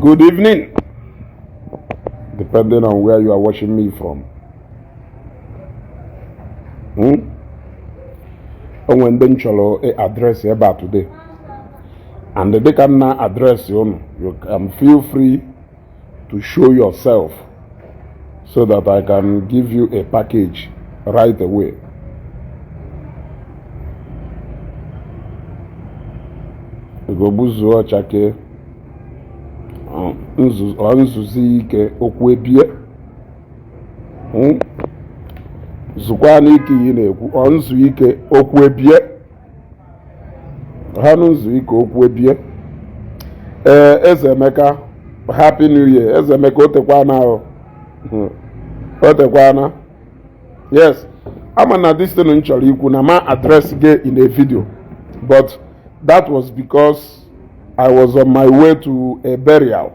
Good evening, depending on where you are watching me from. O nwere ndị m chọrọ address ebe a today, and dịka m na address unu, you can feel free to show yourself so that I can give you a package right away. Ugogbuzuo ọchake nzuzi ike okwu ebie. Zukwa n'ike ị na-ekwu ọ nzu ike okwu ebie ha nzu ike okwu ebie. Ee, Eze Emeka, happy new year. Eze Emeka, o tekwana ahụ, o tekwana. Yes, ama na this thing m chọrọ ikwu na ma address gị in a video, but that was because I was on my way to a burial,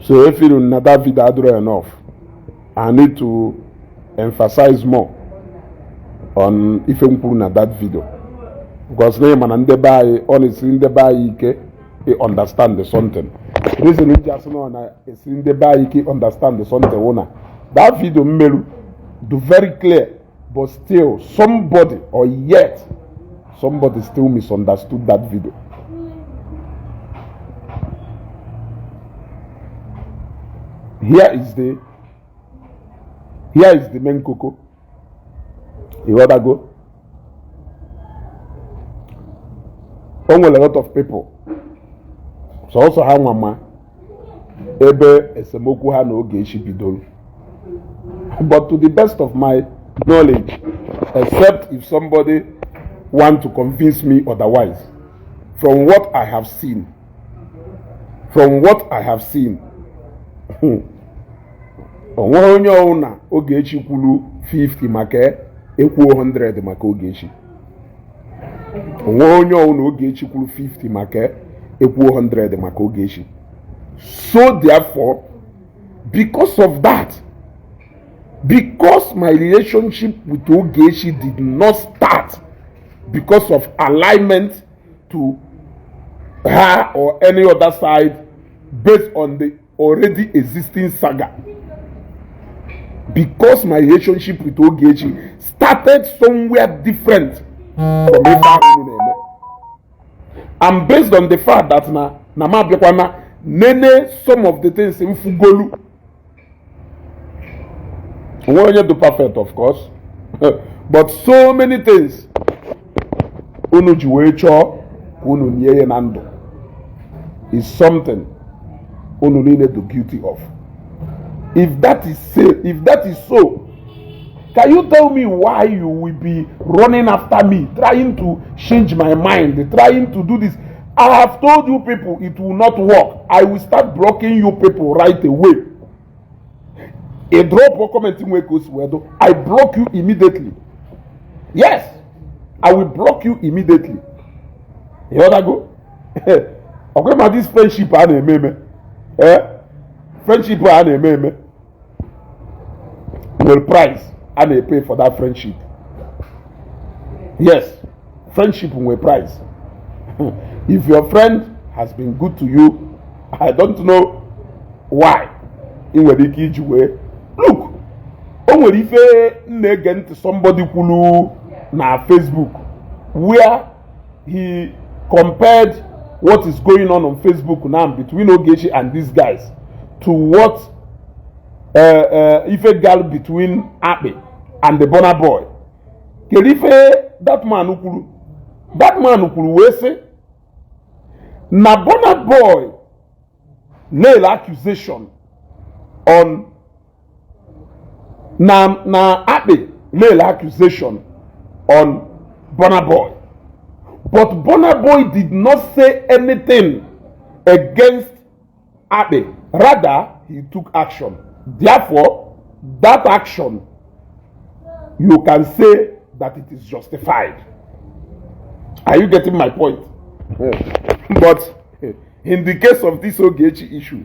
so if you na that video adịrọ enough, I need to emphasize more on ife m kwuru na that video, because na ịma na ndị be anyị, ọ na-esiri ndị be anyị ike ị understand something. Reason m ji asị na ọ na-esiri ndị be anyị ike understand something wụ na that video m meru do very clear, but still somebody or yet somebody still misunderstood that video. Here is the main koko. Ịghọtago? O nwere a lot of people, sọsọ ha nwa ma ebe esemokwu ha na Ogechi bidoro, but to the best of my knowledge, except if somebody want to convince me otherwise, from what I have seen, from what I have seen, o nweghị onye ọwụna Ogechi kwuru 50 maka ekwuo 100 maka Ogechi. O nweghị onye ọwụna Ogechi kwuru 50 maka ekwuo 100 maka Ogechi. So therefore, because of that, because my relationship with Ogechi did not start because of alignment to her or any other side based on the already existing saga, because my relationship with Ogechi started somewhere different from ife ahụ unu na-eme, and based on the fact that na m abịakwana nene some of the things mfugolu, onwe onye do perfect, of course, but so many things unu ji wee chọọ ka unu nie ya na ndụ is something unu niile do guilty of. If that is say, if that is so, can you tell me why you will be running after me, trying to change my mind, trying to do this? I have told you people, it will not work. I will start blocking you people right away. A drop or comment nwee ka o si wee do, I block you immediately. Yes, I will block you immediately. Ịghọtago? Ọkwa ma this friendship a na-eme eme, eh, friendship a na-eme eme nwere price a na-pay for that friendship. Yes, friendship nwere price. If your friend has been good to you, I don't know why ị nwere ike iji wee look. O nwere ife m na-ege ntị, somebody kwuru na Facebook where he compared what is going on on Facebook now between Ogechi and these guys to what ife gal between Akpi and the Burna Boy. Kedu ife that man kwuru? That man kwuru wee sị na Burna Boy nail accusation on na Akpi nail accusation on Burna Boy, but Burna Boy did not say anything against Akpi. Rather, he took action. Therefore, that action, you can say that it is justified. Are you getting my point? But in the case of this Ogechi issue,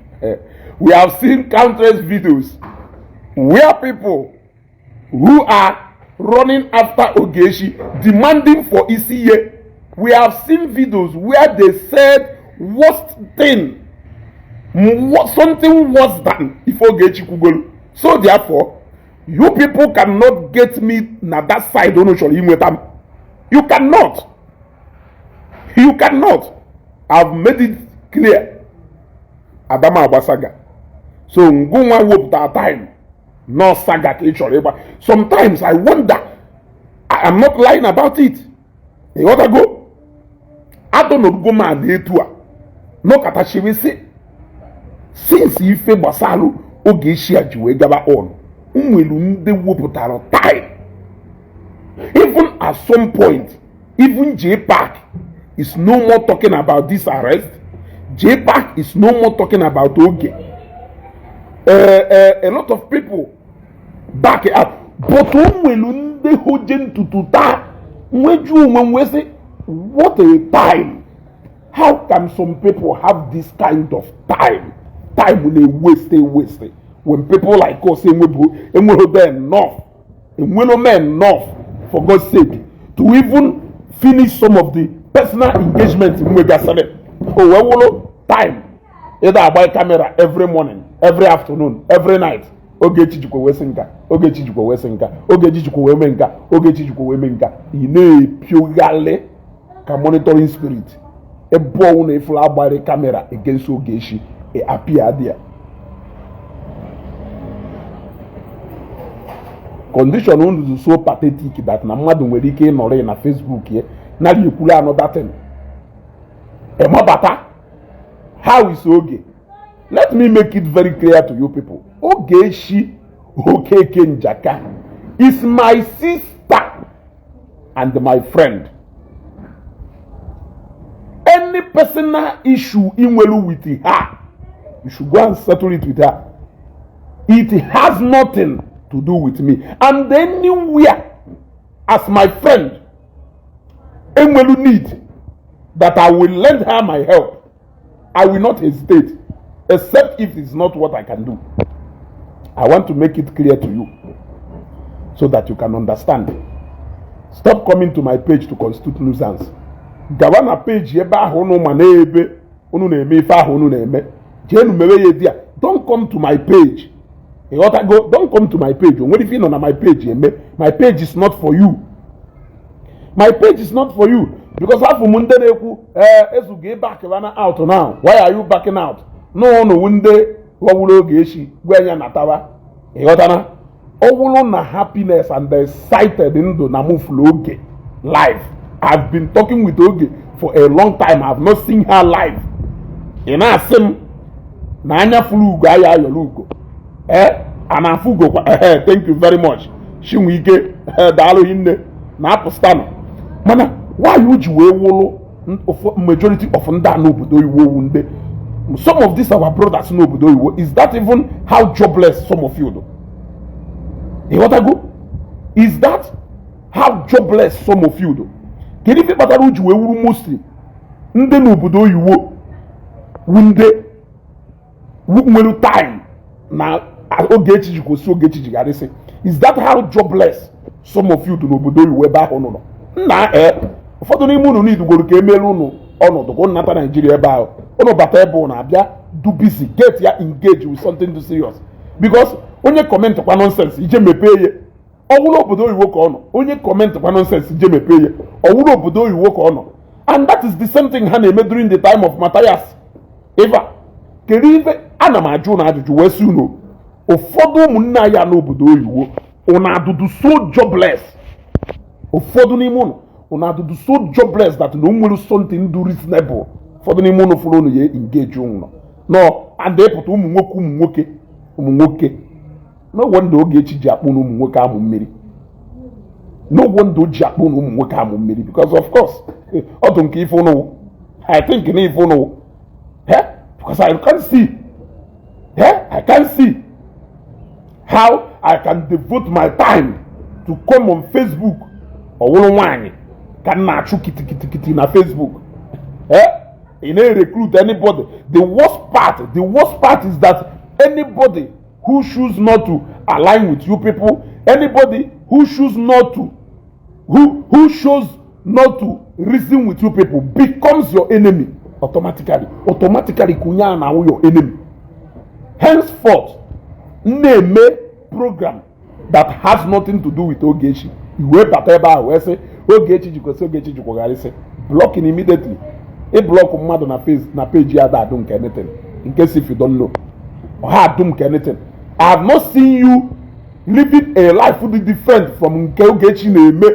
we have seen countless videos where people who are running after Ogechi demanding for ECA. We have seen videos where they said worst thing Something worse than ife Ogechi kwugolu. So therefore, you people cannot get me na that side unu chọrọ inweta m. You cannot, you cannot. I've made it clear. Adama agba saga. So ngụnwa wepụta time nọ saga ka ị chọrọ ịgba. Sometimes I wonder. I am not lying about it. Ịghọtago? Adọnọrugo m ana etu a nọkọtachiri sị, since ife gbasalụ Ogechi a ji wee gaba on, nwere ndị wepụtara time. Even at some point, even JPAC is no more talking about this arrest. JPAC is no more talking about Oge. A lot of people back it up, but o nwere ndị hoje ntutu taa nweju onwe m wee sị, what a time! How can some people have this kind of time? Time na-waste waste when people like us enwebu enweghị enough, enwelo men enough, for God's sake, to even finish some of the personal engagement nwegasịrị. O wee wụrụ time ịda agba camera every morning, every afternoon, every night. Ogechi jikwa wee sị nka, Ogechi jikwa wee sị nka, Ogechi jikwa wee mee nka, Ogechi jikwa wee mee nka. Ị na-epioghalị ka monitoring spirit. Ebe ọnwụ na ifuru agbari camera against Ogechi, appear there. Condition unu is so pathetic that na mmadụ nwere ike ịnọrọ na Facebook ya nara ekwuru another thing emabata. How is Oge? Let me make it very clear to you people. Ogechi Okeke Njaka is my sister and my friend. Any personal issue inwelu with her, you should go and settle it with her. It has nothing to do with me. And anywhere as my friend enwelu need that I will lend her my help, I will not hesitate, except if it's not what I can do. I want to make it clear to you so that you can understand. Stop coming to my page to constitute nuisance. Gawa na page ebe ahụ unu ma na-ebe unu na-eme ife ahụ unu na-eme, jeenu mewe ya di ya. Don't come to my page. Ịghọtago? Don't come to my page. O nwere ife ị nọ na my page eme. My page is not for you. My page is not for you, because afọ m ndị na-ekwu, ee, ezugo back na out now. Why are you backing out? N'ụnụ ndị ghọwuru Ogechi gwa ya natawa. Ịghọtana? Ọ bụrụ na happiness and the excited ndụ na mụfuru Oge live. I've been talking with Oge for a long time. I've not seen her live. Ị na-asị m na anya furu ugo aya ayọrọ ugo. Ee, a na-afụ ugo kwa. Ee, thank you very much, Chinwike. Ee, daalụ hinne na apụstanụ. Mana why o ji wee wụlụ majority of ndị a n'obodo oyibo owu ndị some of these our brothers n'obodo oyibo? Is that even how jobless some of you do? Ịghọtago? Is that how jobless some of you do? Kedu ife kpatara o ji wee wuru mostly ndị n'obodo oyibo wu ndị nwere time na Ogechi ji kwụsị, Ogechi ji gharịsị? Is that how jobless some of you do n'obodo oyibo ebe ahụ nọ nna? Ee, ụfọdụ n'ime unu n'idugoro ka emelu unu ọnọdụ ka unu nata Naijiria ebe ahụ unu bata ebe unu abịa do busy, get ya engage with something too serious, because onye comment kwa nonsense ije mepee ya, ọwụrụ obodo oyibo ka ọ nọ. Onye comment kwa nonsense ije mepee ya, ọwụrụ obodo oyibo ka ọ nọ. And that is the same thing ha na-eme during the time of Matthias Eva. Kedu ife ana m ajụ na ajụjụ wee sị unu, ụfọdụ ụmụnne anyị a n'obodo oyibo, unu adụdụ so jobless? Ụfọdụ n'ime unu, unu adụdụ so jobless that na o nwere something do reasonable ụfọdụ n'ime unu fụrụ unu ya engage unu nọ and ịpụta ụmụ nwoke, ụmụ nwoke, ụmụ nwoke. No wonder Ogechi ji akpụ na ụmụ nwoke amụ mmiri. No wonder o ji akpụ na ụmụ nwoke amụ mmiri, because of course ọ dị nke ife unu. I think na ife unu, eh, because I can't see, eh, I can't see how I can devote my time to come on Facebook. Ọ wụrụ nwaanyị ka m na-achụ kitikitikiti na Facebook, eh, ị na-recruit anybody. The worst part, the worst part is that anybody who choose not to align with you people, anybody who choose not to who chose not to reason with you people becomes your enemy automatically. Automatically ka onye a na-awụ your enemy. Henceforth, na-eme program that has nothing to do with Ogechi, iwee bata ebe ahụ wee sị Ogechi jikwesị, Ogechi jikwagharịsị, blocking immediately. Ị block mmadụ na face na page ya adụ nke anything, in case if you don't know, ọha adụ nke anything. I have not seen you living a life dị different from nke Ogechi na-eme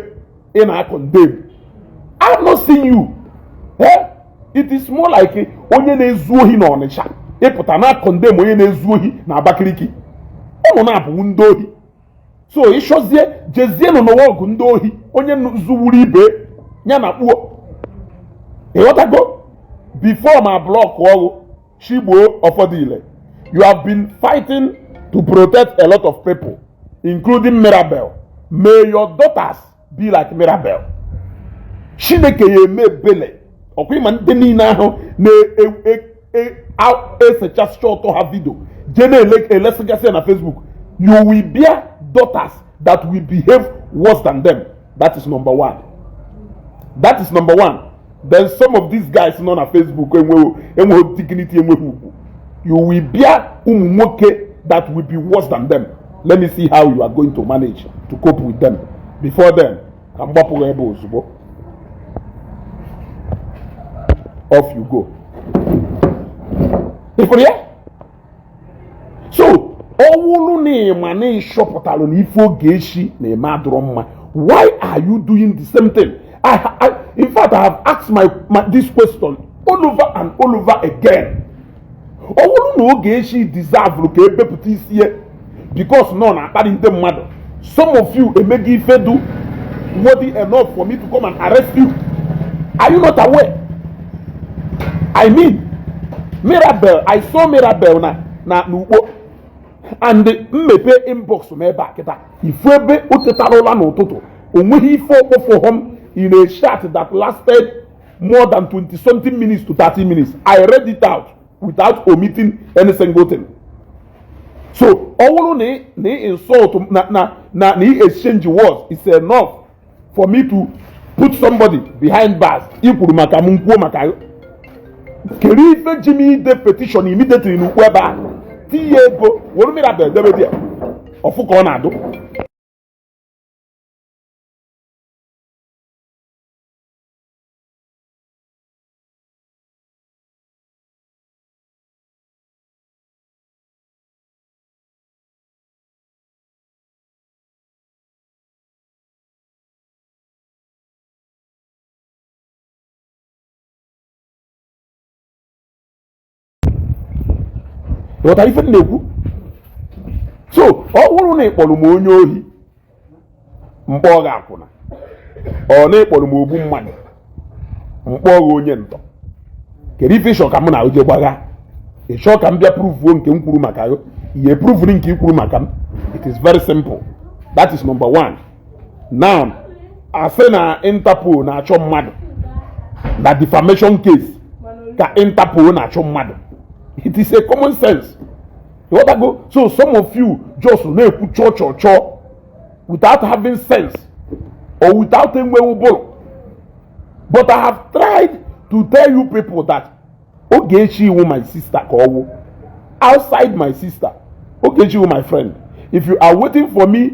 ị na-condemn. I have not seen you. Eh? It is more like onye na-ezu ohi na Ọnịcha ịpụta na condemn onye na-ezu ohi na Abakaliki. Ụmụ na-abụwu ndị ohi, so ịchọzie jezienụ n'ụwa ọgụ ndị ohi, onye zuwuru ibe ya na kpuo. Ịghọtago? Before ma block ọgụ chigbuo ụfọdụ ile. You have been fighting to protect a lot of people, including Mirabel. May your daughters be like Mirabel. Chineke ya eme ebele. Ọkwa ịma ndị niile ahụ na-esechasịcha ọtọ ha video jee na-elesigasị ya na Facebook, you will bear daughters that will behave worse than them. That is number one. That is number one. Then some of these guys nọ na Facebook enweghị dignity, enweghị ugwu. You will bear ụmụ nwoke that will be worse than them. Let me see how you are going to manage to cope with them. Before then, ka m gbapụ ebe ozugbo. Off you go. Ifuru ya? So ọwụlụ na ịma na ịchọpụtalụ na ife Ogechi na-eme adụrọ mma, why are you doing the same thing? In fact, I have asked my this question all over and all over again. Ọwụlụ na Ogechi deserve ka ebepụta isi ya because nọ na-akparị ndị mmadụ, some of you emego ife du worthy enough for me to come and arrest you. Are you not aware? I mean, Mirabel, I saw Mirabel na n'Ukpo and mmepe inbox m ebe a kịta, ifu ebe o tetara ụla n'ụtụtụ, o nweghị ife ọkpọfọ hom in a chat that lasted more than 20 something minutes to 30 minutes. I read it out without omitting any single thing. So ọ bụrụ na ị insult na ị exchange words is enough for me to put somebody behind bars, i kwuru maka m, kwuo maka kedu ife ji m ide petition immediately n'ukwu ebe a, tinye ego were Mirabel debe there, ọfụ ka ọ na-adụ. Ghọtara ife m na-ekwu? So ọ bụrụ na ị kpọrọ m onye ohi, mkpọ gị akwụna, ọ na ịkpọrọ m ogbu mmadụ, mkpọ gị onye ntọ, kedu ife ịchọ ka m na oje gbagha? Ịchọ ka m bịa prove uo nke m kwuru maka gị, ihe prove uru nke i kwuru maka m? It is very simple. That is number one. Now, asị na Interpol na-achọ mmadụ na defamation case, ka Interpol na-achọ mmadụ, it is a common sense. Ịghọtago? So some of you just na-ekwu chọọ chọọ chọọ without having sense or without enweghị ụbụrụ. But I have tried to tell you people that Ogechi iwu my sister, ka ọwụ outside my sister, Ogechi iwu my friend. If you are waiting for me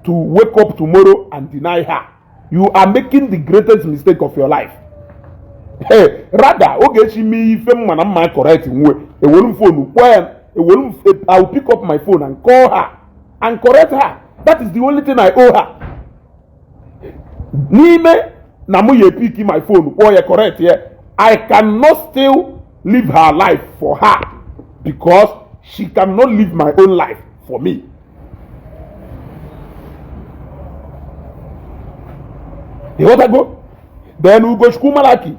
to wake up tomorrow and deny her, you are making the greatest mistake of your life. Hey, rather Ogechi mee ife mma na mma correct nwe, ewelu m phone kpọọ ya, ewelu m, I will pick up my phone and call her and correct her. That is the only thing I owe her. N'ime na mụ ya pick my phone kpọọ ya, correct ya, I cannot still live her life for her because she cannot live my own life for me. Ịghọtago? Then Ugochukwu Malaki,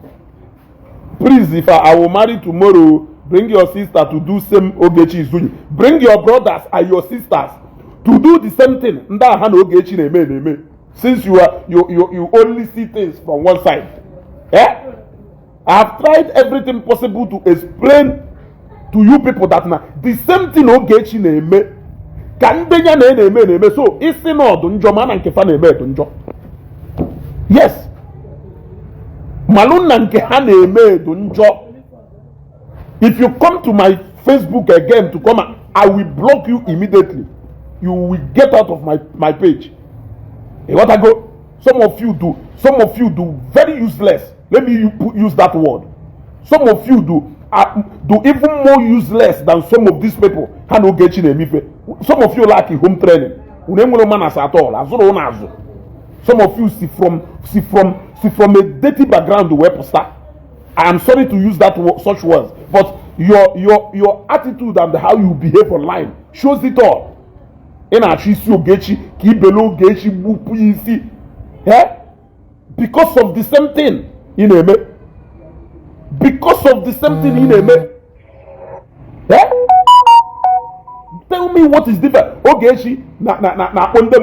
please, if I will marry tomorrow, bring your sister to do same Ogechi is doing. Bring your brothers and your sisters to do the same thing ndị a ha na Ogechi na-eme. Since you are you you you only see things from one side, eh? I have tried everything possible to explain to you people that na the same thing Ogechi na-eme ka ndị ya na na-eme. So isi na ọdụ njọ, ma na nke fa na-eme edu njọ. Yes, malụ na nke ha na-eme edu njọ. If you come to my Facebook again to come and I will block you immediately. You will get out of my page. Ịghọtago? Some of you do very useless. Let me use that word. Some of you do even more useless than some of these people ha na Ogechi na-emife. Some of you lack home training. Unu enwere manners at all. Azụrụ unu azụ. Some of you see from a dirty background wee pụta. I am sorry to use such words, but your attitude and how you behave online shows it all. Ị na-achọ isi Ogechi ka ibele Ogechi gbupụ ya isi, eh? Because of the same thing ị na-eme, because of the same thing ị na-eme, eh? Tell me what is different. Ogechi na na-akpọ ndị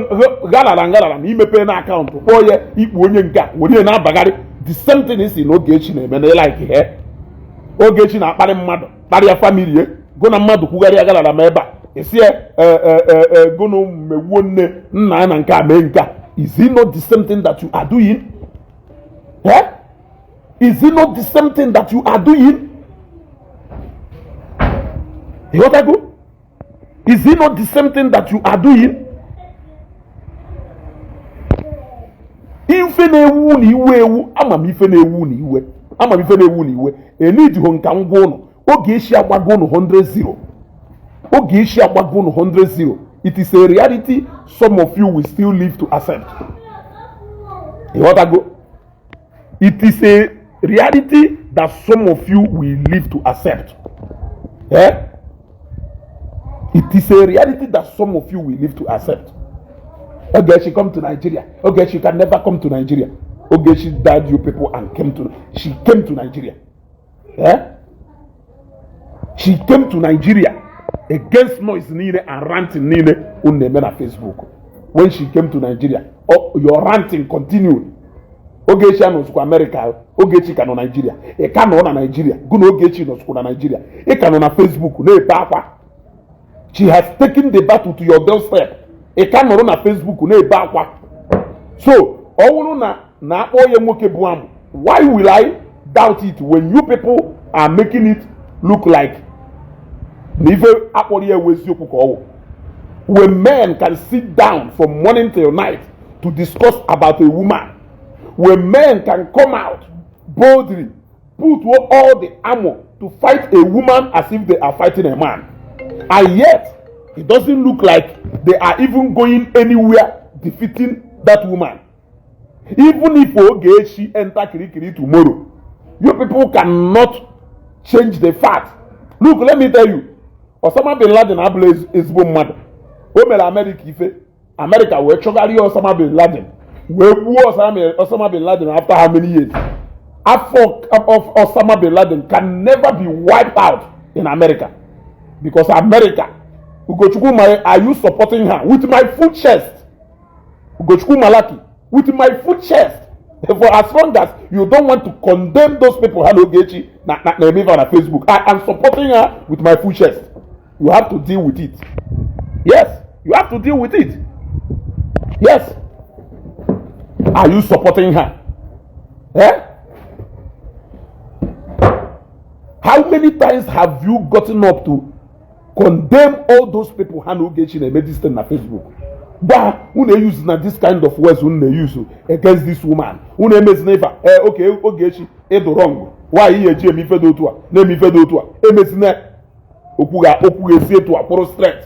gharara ngharara na imepe na account kpọọ ya ikpu onye nke a were na-abagharị. The same thing isi na Ogechi na-eme na ịlike he. Ogechi na-akparị mmadụ, kparịa family ya, gụ na mmadụ kwugharịa garara ma ebe a esi ya gụnụ megbuo nne nna ya na nke a mee nke a. Is it not the same thing that you are doing, eh? Is it not the same thing that you are doing? Ịghọtago? Is it not the same thing that you are doing? Ife na-ewu na iwe ewu, ama m ife na-ewu na iwe, ama m ife na-ewu na iwe. Enidiho nka ngwa ụnụ. Ogechi agbago ụnụ 100-0. Ogechi agbago ụnụ 100-0. It is a reality some of you will still live to accept. Ịghọtago? It is a reality that some of you will live to accept, eh? It is a reality that some of you will live to accept. Ogechi come to Nigeria. Ogechi can never come to Nigeria. Ogechi died you people and came to she came to Nigeria, eh? She came to Nigeria against noise niile and ranting niile unu na-eme na Facebook. When she came to Nigeria, oh, your ranting continued. Ogechi anọzikwa America. Ogechi ka nọ Nigeria. Ị ka nọ na Nigeria. Gụ na Ogechi nọzikwa na Nigeria. Ị ka nọ na Facebook na-ebe akwa. She has taken the battle to your doorstep. Ị ka nọrọ na Facebook na-ebe akwa. So ọ bụrụ na na-akpọ ya nwoke bụ amụ, why will I doubt it when you people are making it look like na ife akpọrọ ya ewu eziokwu ka ọ wụ? When men can sit down from morning till night to discuss about a woman, when men can come out boldly, put all the armor to fight a woman as if they are fighting a man, and yet it doesn't look like they are even going anywhere defeating that woman. Even if Ogechi enter Kirikiri tomorrow, you people cannot change the fact. Look, let me tell you, Osama bin Laden abụla ezigbo mmadụ. O mere America ife. America wee chọgharịa Osama bin Laden, wee gbuo Osama bin Laden. After how many years? Afọ of Osama bin Laden can never be wiped out in America, because America. Ugochukwu Mare, are you supporting her? With my full chest. Ugochukwu Malaki, with my full chest. For as long as you don't want to condemn those people ha na Ogechi na na-eme na Facebook, I am supporting her with my full chest. You have to deal with it. Yes, you have to deal with it. Yes. Are you supporting her, eh? How many times have you gotten up to condemn all those people ha na Ogechi na-eme this thing na Facebook? Gwa unu use na this kind of words unu na-use against this woman. Unu emezina ife a. Ee, oke Ogechi ịdụ wrong. Why ihe eji eme ife dị otu a, na-eme ife dị otu a? Emezina okwu ga okwu ga-esi etu a kwụrụ straight.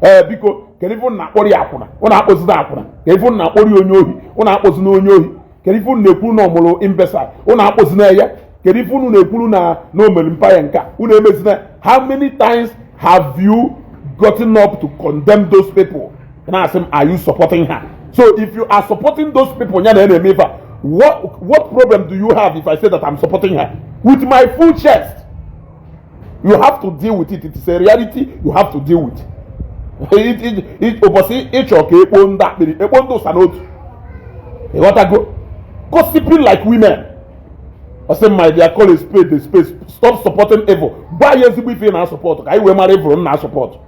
Ee, biko, kedu ife unu na-akpọrọ ya akwụna? Unu akpọzina akwụna. Kedu ife unu na-akpọrọ ya onye ohi? Unu akpọzina onye ohi. Kedu ife unu na-ekwuru na ọmụrụ imbecile? Unu akpọzina ya. Kedu ife unu na-ekwuru na omere mpa ya nke a? Unu emezina. How many times have you gotten up to condemn those people? Na-asị m, are you supporting her? So if you are supporting those people ya na na-eme ife a, what problem do you have if I say that I'm supporting her with my full chest? You have to deal with it. It is a reality you have to deal with it. Ụbọchị ịchọ ka ekpo ndị akpịrị, ekpo ndị ụsa n'otu. Ịghọtago? Gossiping like women. Ọ sị, my dear, call a spade a spade. Stop supporting evil. Gwa ya ezigbo ife ị na-asupport ka anyị wee mara evil m na-asupport.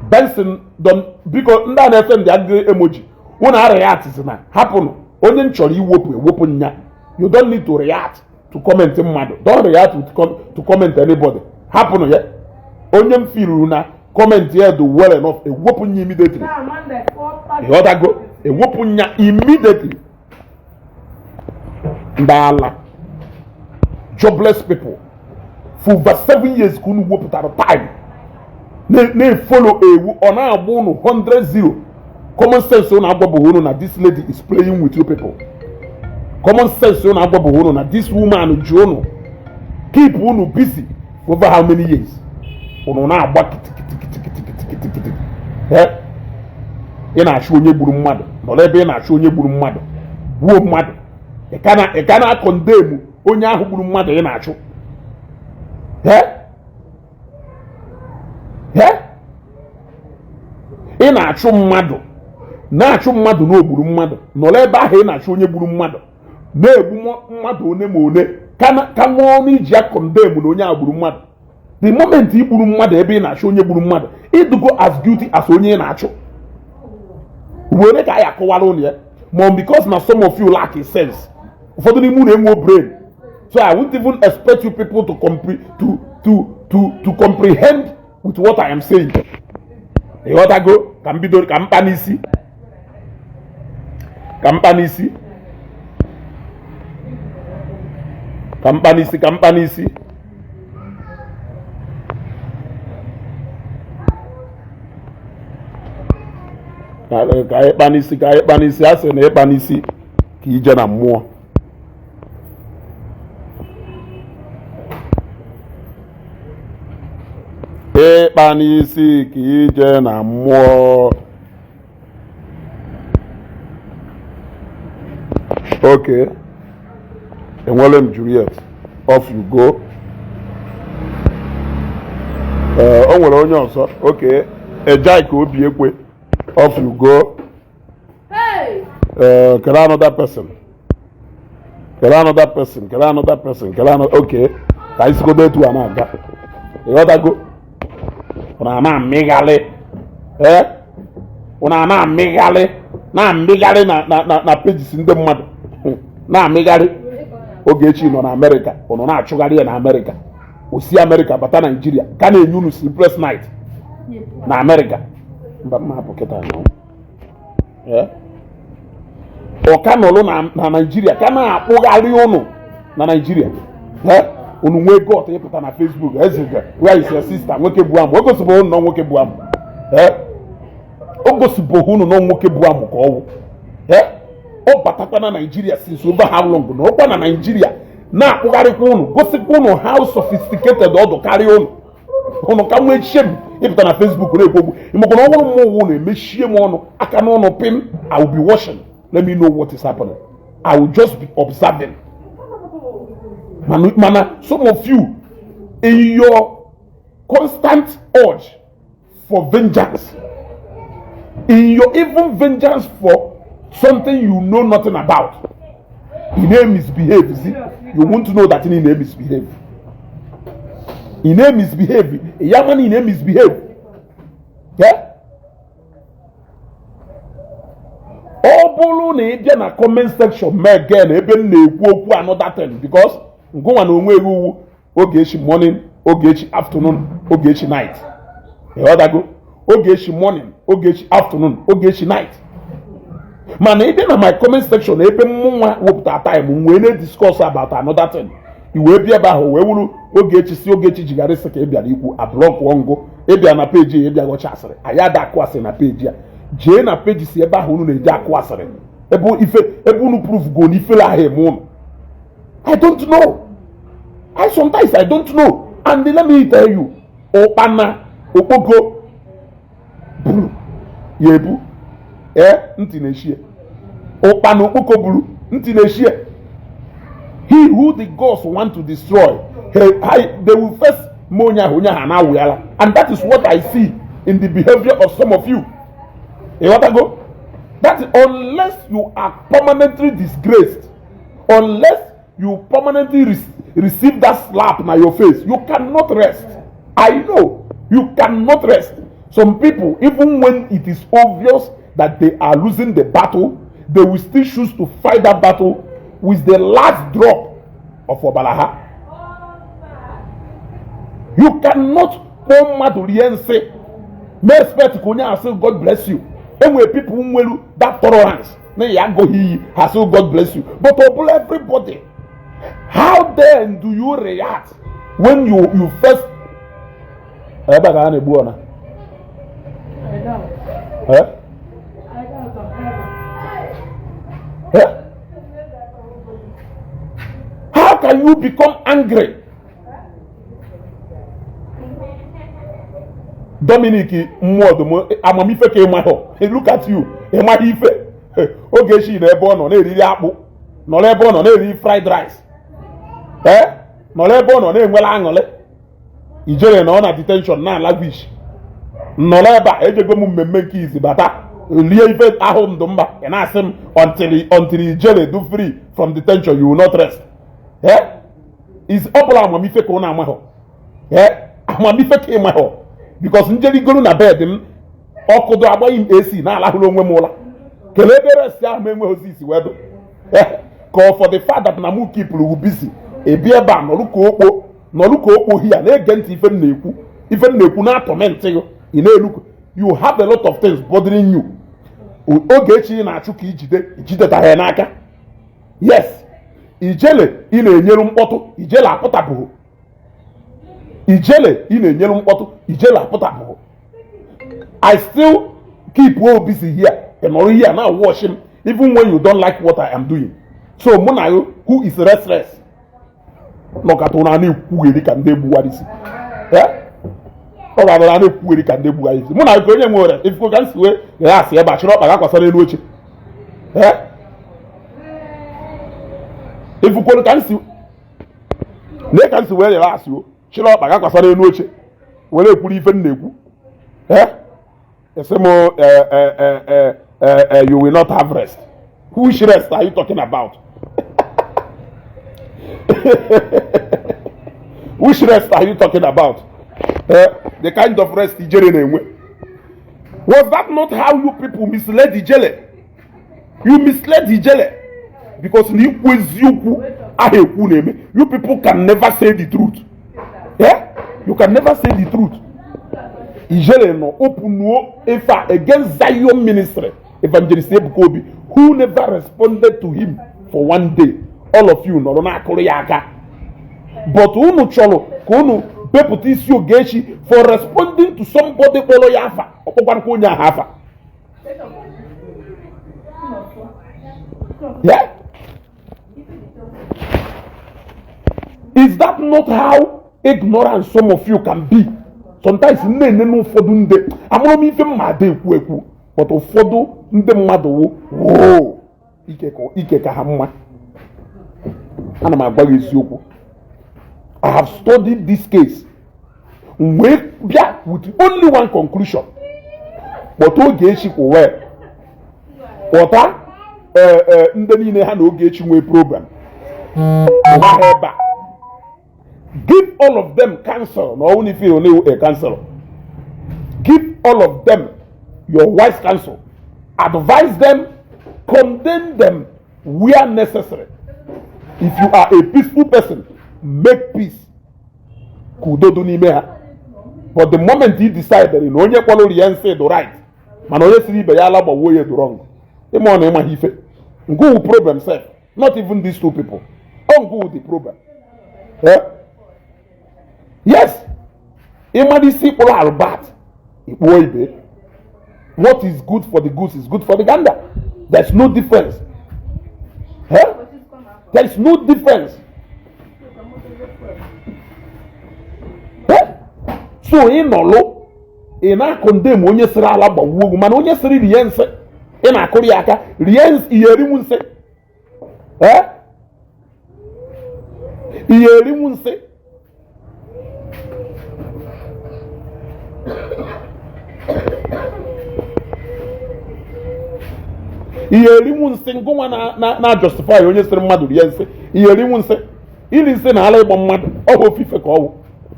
Benson Don, biko, ndị a na-efe ndị agịrị emoji, unu react na hapụnụ onye m chọrọ iwepụ ewepụ nya. You don't need to react to comment mmadụ. Don't react to comment anybody. Hapụnụ ya. Onye m firuru na comment ya dị well enough, ewepụ nya immediately. Ịghọtago? Ewepụ nya immediately. Ndị ala, jobless people, for over 7 years ka unu wepụtara time na-efollow ewu, ọ na-agba unu 100-0. Common sense unu agwabụghị unu na this lady is playing with you people. Common sense unu agwabụghị unu na this woman ji unu keep unu busy for over how many years. Unu na-agba kitikitikitikitikiti. Ị na-achụ onye gburu mmadụ, nọrọ ebe ị na-achụ onye gburu mmadụ, gbuo mmadụ, ị ka na-acondemn onye ahụ gburu mmadụ ị na-achụ. Eh? Eh? Ị na-achụ mmadụ, na-achụ mmadụ na ogburu mmadụ, nọrọ ebe ahụ ị na-achụ onye gburu mmadụ, na-egbu mmadụ one ma one ka nwa ọnụ iji ya condemn na onye a gburu mmadụ. The moment ị gburu mmadụ ebe ị na-achụ onye gburu mmadụ, ịdụgo as guilty as onye ị na-achụ. Were ka anyị akọwara ụnụ ya ma because na some of you lack a sense. Ụfọdụ n'ime unu enwe brain, so I won't even expect you people to compre to to to to comprehend with what I am saying. Ịghọtago? Ka m bido, ka m kpa n'isi, ka m kpa n'isi, ka m kpa n'isi, ka m kpa n'isi, ka anyị kpa n'isi, ka anyị kpa n'isi. A sị na ịkpa n'isi ka ije na mmụọ. Ịkpa n'isi ka ije na mmụọ. Okay, enwere m Juliet, off you go. Ee, o nwere onye ọzọ. Okay, Ejaika Obi Ekwe, off you go. Ee, kele another person, kele another person, kele another person, kele another. Okay, ka anyị sigodo etu a na-aga. Ịghọtago? Ọ na-amịgharị, ee, ọ na-amịgharị, na-amịgharị na pages ndị mmadụ, na-amịgharị. Ogechi nọ na Amerịka, ọ nọ na-achụgharị ya na Amerịka. O si Amerịka bata Naijiria, ka na-enye unu sleepless night na Amerịka. Mba, mma hapụ kịta nọ. Ọ ka nọrọ na Naijiria, ka na-akpụgharị unu na Naijiria. Unu nwee gut ịpụta na Facebook, ezega, where is your sister? Nwoke bụ amụ, o gosibụ unu nọ nwoke bụ amụ. O gosibụghị unu nọ nwoke bụ amụ ka ọwụ. Ọ batakwa na Naijiria since over how long na ọkwa na Naijiria na-akpụgharịkwa unu, gosikwa unu how sophisticated ọdụ karịa unu. Unu ka nwee shame ịpụta na Facebook na-ekwu okwu. Ịmakwa na ọ bụrụ mmụọ unu emechie m ọnụ aka n'ọnụ pim. I will be watching. Let me know what is happening. I will just be observing. Mana some of you, in your constant urge for vengeance, in your even vengeance for something you know nothing about, ị na-misbehave. See, you want to know that ị na-misbehave, ị na-misbehave ya, mana ị na-misbehave. Yeah? Ọ bụrụ na ị bịa na comment section mee again ebe m na-ekwu okwu another thing, because ngụnwa na onwe ewu Ogechi morning, Ogechi afternoon, Ogechi night. Ịghọtago? Ogechi morning, Ogechi afternoon, Ogechi night. Mana ị bịa na my comment section ebe mụnwa wepụta time m wee na-discuss about another thing, i wee bịa ebe ahụ wee wuru Ogechi, si Ogechi jigharịsị ka ị bịara ikwu, ablockụọ ngụ. Ịbịa na peji ya, ịbịa ghọcha asịrị. Anyị ada akụ asịrị na peji a. Jee na peji si ebe ahụ unu na-eji akụ asịrị, ebe ife ebe unu proof go na ifele ahụ eme unu. I don't know. I sometimes I don't know. And let me tell you, ụkpana okpoko buru ya ebu, ee, ntị na-eshie. Ụkpana okpoko buru, ntị na-eshie. He who the gods want to destroy, they will first mee onye ahụ, onye ahụ na-awụyala. And that is what I see in the behavior of some of you. Ịghọtago? That unless you are permanently disgraced, unless you permanently receive that slap na your face, you cannot rest. I know you cannot rest. Some people, even when it is obvious that they are losing the battle, they will still choose to fight that battle with the last drop of ọbara ha. You cannot Kpọọ mmadụ rie nsị, mee expect ka onye asị God bless you. Enwere people nwere that tolerance na ya agụghị iyi, ha sị God bless you, but ọ bụla everybody. How then do you react when you first ebe a ka a na-egbu ọna? Eh? Eh? How can you become angry? Dominic Mmụọdụm, amamife ka ịmahụ. Look at you, ịmaghị ife. Ogechi na ebe ọ nọ na-eriri akpụ, nọrọ ebe ọ nọ na-eri fried rice, ee, nọrọ ebe ọ nọ na-enwere aṅụrị. Ijere na ọ na detention na languish, nọrọ ebe a ejego m mmemme nke izi bata lie ife ahụ ndụ mba. Ị na-asị m until ijere do free from detention, you will not rest. Eh, is ọ bụla amamife ka ọ na-amahụ? Eh, amamife ka ịmahụ, because njerigoro na bed m, ọkụdo agbaghị m AC na-alahụrụ onwe m ụla. Kelee ebe rest ahụ m enweghị isi wee dụ ka ọ for the fact that na mụ keepụrụ busy. Ebi ebe a nọrụ ka okpo, nọrụ ka okpo hia na-ege ntị ife m na-ekwu, ife m na-ekwu na-atorment gị. Ị na-elu, you have a lot of things bothering you. Ogechi ị na-achụ ka ijide, ijidetaghị ya n'aka. Yes, ijele ị na-enyeru mkpọtụ, ijele apụtabụghị. Ijele ị na-enyeru mkpọtụ, ijele apụtabụghị. I still keep well busy here. Ị nọrọ here na watch him even when you don't like what I am doing. So mụ na you, who is restless, nọkata ụra na-ekwugheri ka ndị egbuwara isi. Ọ ga-abịara na-ekwugheri ka ndị egbuwara isi. Mụ na gị, onye nwere ifuko ka m si wee asị ebe a chịrị ọkpa ga-akwasara elu oche. Ifukwere ka m si lee ka m si wee yere asị o chịrị ọkpa ga-akwasara elu oche were ekwuru ife m na-ekwu. Esi m, you will not have rest. Which rest are you talking about? Which rest are you talking about? The kind of rest ijere na-enwe. Was that not how you people misled Ijele? You misled Ijele because na ikwu eziokwu ahụ ekwu na-eme. You people can never say the truth. Yeah? You can never say the truth. Ijele nọ openuo ife a against Zion Ministry, Evangelist Ebuka Obi, who never responded to him for one day. All of you nọrọ na-akụrụ ya aka, but unu chọrọ ka unu bepụta isi Ogechi for responding to somebody kpọrọ ya afa. Ọkpọkwankwa onye ahụ afa. Yeah? Is that not how ignorant some of you can be? Sometimes nne na ụfọdụ ndị amụrụ m ife mma ada ekwu ekwu, but ụfọdụ ndị mmadụ wụ woo ike ka ha mma. Ana m agwa gị eziokwu. I have studied this case wee bịa with only one conclusion. Kpọta Ogechi kwuwe, kpọta ndị niile ha na Ogechi nwee program ụwa ha ebe a, give all of them counsel. Na ọnwụ n'ife only a counsel, give all of them your wise counsel, advise them, condemn them where necessary. If you are a peaceful person, make peace ka udo dị n'ime ha. But the moment you decide na onye kpọrọ rie nsị dị right, mana onye siri ibe ya ala gbawuo ya dị wrong, ịma ọ na ịmaghị ife ngụ problem sef. Not even these two people, ọ ngụ the problem. Eh? Yes, ịmara isi kpụrụ albat ikpuo ibe. What is good for the goose is good for the gander. There's no difference. Eh? There is no difference. Eh? So ị nọlụ ị na-acondemn onye sịrị ala gbawuo ogwu, mana onye sịrị rie nsị ị na-akụrụ ya aka. Rie nsị, ihe erinwu nsị. Eh? Ihe erinwu nsị. Ihe erinwu nsị ngụnwa na justify onye sịrị mmadụ rie nsị. Ihe erinwu nsị. Iri nsị na ala ịgba mmadụ ọ bụ ofufe ka ọ wụ.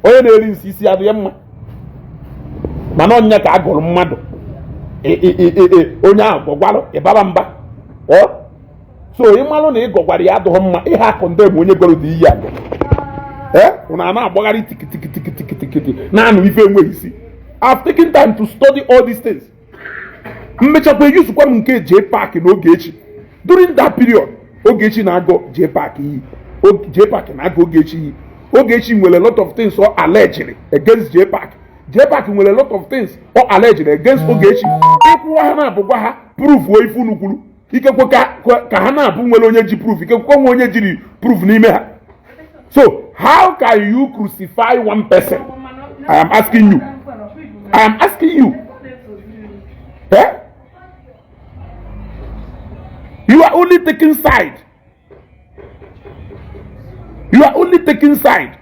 Onye na-eri nsị isi adịghị mma, mana ọnya ka a gụrụ mmadụ onye ahụ gwọgwarụ ịbaba mba. So ị malụ na ị gọgwara ya adụghị mma ihe akụ ndị bụ onye gọrọ dị iyi agụ. Ee, ụnụ a na-agbagharị tiki tiki tiki tiki. Okirikiri na-anụ ife enweghị isi. I've taken time to study all these things. Mmechakwa eyuzukwa m nke JPAC na Ogechi. During that period, Ogechi na-agọ JPAC iyi, JPAC na-agọ Ogechi iyi. Ogechi nwere a lot of things ọ alleged against JPAC. JPAC nwere a lot of things ọ alleged against Ogechi. Ịkwụwa ha na-abụ, gwa ha proof ife unu kwuru. Ikekwe ka ha na-abụ nwere onye ji proof, ikekwe nwe onye jiri proof n'ime ha. So how can you crucify one person? I am asking you, I am asking you, eh? You are only taking side. You are only taking side.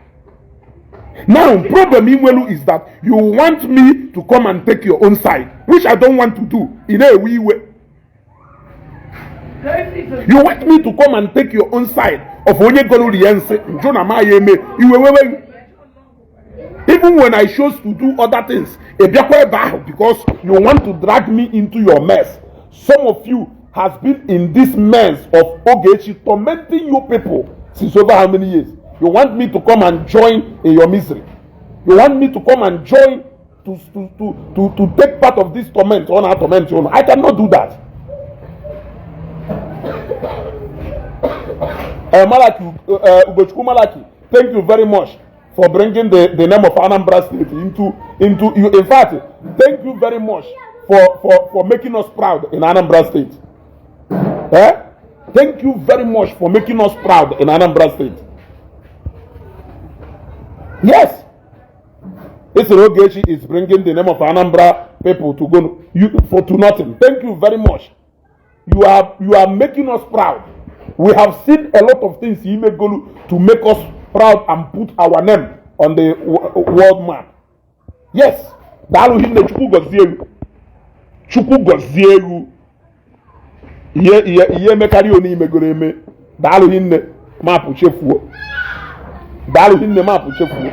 Now, problem inwelu is that you want me to come and take your own side, which I don't want to do. Ị na-ewe iwe. You want me to come and take your own side of onye gọrọ rie nsị njụ na ma ya eme iwe wewe. Even when I chose to do other things, ị bịakwa ebe ahụ because you want to drag me into your mess. Some of you has been in this mess of Ogechi tormenting you people since over how many years? You want me to come and join in your misery? You want me to come and join to take part of this torment on our torment? I cannot do that. Malaki, Ugochukwu Malaki, thank you very much for bringing the name of Anambra State into you. In fact, thank you very much for making us proud in Anambra State. Eh? Thank you very much for making us proud in Anambra State. Yes. Isoro Ogechi is bringing the name of Anambra people to go you, for to nothing. Thank you very much. You are making us proud. We have seen a lot of things imegolu to make us proud and put our name on the world map. Yes. Daalụ hinne. Chukwu gọzie elu. Chukwu gọzie elu. Ihe ihe ihe emekarị onye imegoro eme. Daalụ hinne. Mapụ chefuo. Daalụ hinne, mapụ chefuo.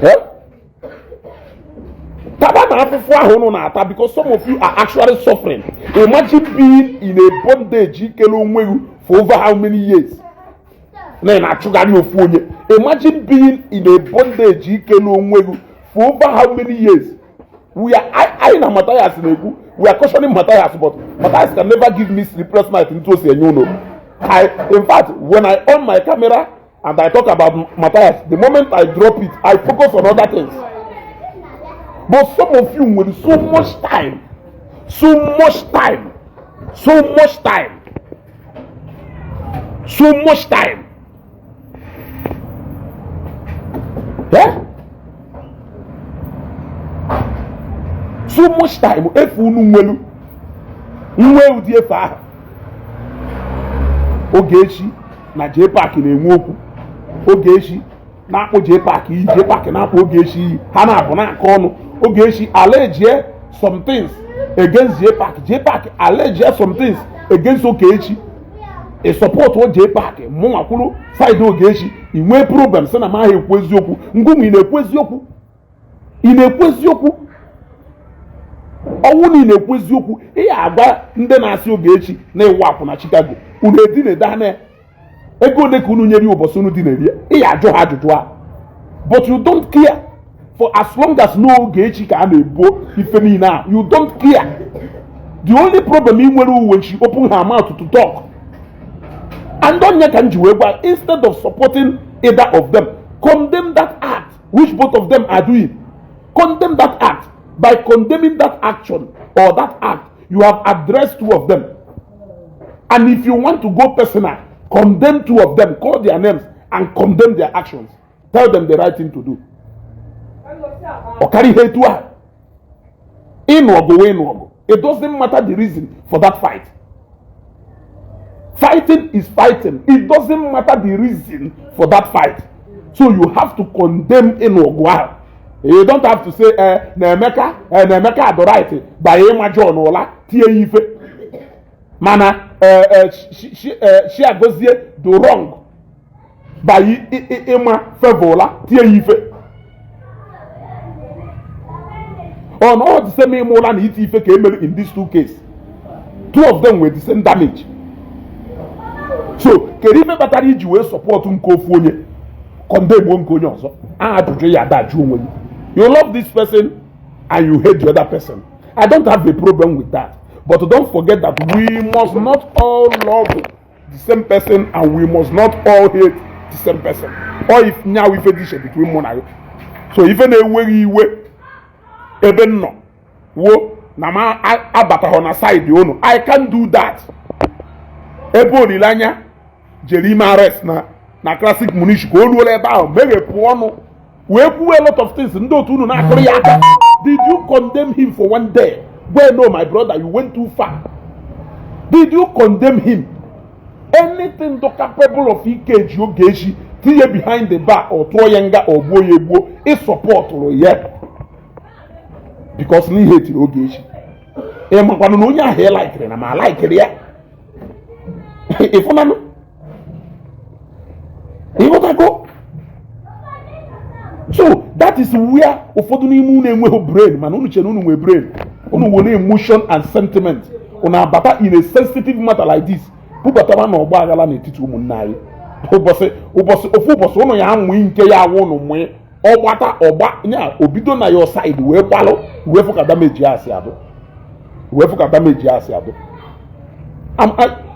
Eh? Taba na afụfụ ahụ unu na-ata, because some of you are actually suffering. Imagine being in a bondage ikele onwe gị for over how many years na ị na-achụgharị ofu onye. Imagine being in a bondage ikele onwe gị for over how many years. We are I na Matthias na-ekwu, we are cautioning Matthias, but Matthias can never give me sleepless night ntu o si enye unu. I, in fact, when I on my camera and I talk about Matthias, the moment I drop it, I focus on other things. But some of you with so much time, so much time, so much time, so much time, eh? So much time efu unu nwelu nwe ụdị efe ahụ. Ogechi na JPAC na-enwe okwu. Ogechi na-akpụ JPAC iyi, JPAC na-akpụ Ogechi iyi. Ha na-abụ na-akọ ọnụ. Ogechi allege some things against JPAC, JPAC allege some things against Ogechi. Ị support o JPAC, mụnwa kwuru side Ogechi, ị nwee problem sị na m ahụ ekwu eziokwu. Ngụnwa, ị na-ekwu eziokwu? Ị na-ekwu eziokwu? Ọnwụ na ị na-ekwu eziokwu, ị agwa ndị na-asị Ogechi na ịwụ akwụ na Chicago unu edina na ego ole ka unu nyere ya ụbọchị unu dị na-eri. Ị ya ajụ ha ajụjụ a, but you don't care. For as long as na Ogechi ka a na-ebo ife niile a, you don't care. The only problem ị nwere, when she open her mouth to talk. And onye ka m ji wee gwa, instead of supporting either of them, condemn that act which both of them are doing. Condemn that act. By condemning that action or that act, you have addressed two of them. And if you want to go personal, condemn two of them, call their names and condemn their actions. Tell them the right thing to do. Ọ karịa ihe etu a. Ịnụ ọgụ wee ịnụ ọgụ, it doesn't matter the reason for that fight. Fighting is fighting. It doesn't matter the reason for that fight. So you have to condemn ịnụ ọgụ ahụ. You don't have to say, eh, na Emeka, eh, na Emeka adụ right by ịma John ụla tie ya ife, mana eh, eh, Chiagozie do wrong by ịma Favour ụla tie ya ife. Ọ na ọ the same ịma ụla na iti ife ka emere in these two cases. Two of them were the same damage. So kedu ife kpatara iji wee support nke ofu onye? Condemn nke onye ọzọ. Ajụjụ ya adajụ onwe gị. You love this person and you hate the other person. I don't have a problem with that, but don't forget that we must not all love the same person and we must not all hate the same person. Or if nyaw ife dị iche between mụ na gị. So ife na-enweghị iwe ebe m nọ wo na m abataghọ na side unu, I can do that. Ebe Olileanya jere ime arrest na Classic Munish, ka o ruola ebe ahụ, meghepụ ọnụ wee kwuo a lot of things, ndị otu unu na-akụrụ ya aka. Did you condemn him for one day? Well, no, my brother, you went too far. Did you condemn him? Anything do capable of ikeji Ogechi, tinye behind the bar or tụọ ya nga or gbuo ya egbuo, ịsupportụrụ ya because n'ihe etiri Ogechi. Ị makwanụ na onye ahụ ị likeiri na ma likeiri ya, ịfụnanụ, ịghọtago? So that is where ụfọdụ n'ime unu enweghị brain, mana unu chere unu nwee brain. Unu were emotion and sentiment, unu abata in a sensitive matter like this, bubatara na ọgba aghara n'etiti ụmụnne anyị. Ụbọchị ụbọchị ofu ụbọchị, ụnụ ya amụ nke ya awụ ụnụ mụị ọgbata ọgba nya obido na your side wee gbalụ, wee fụ ka damage ya si adụ, wee fụ ka damage ya si adụ.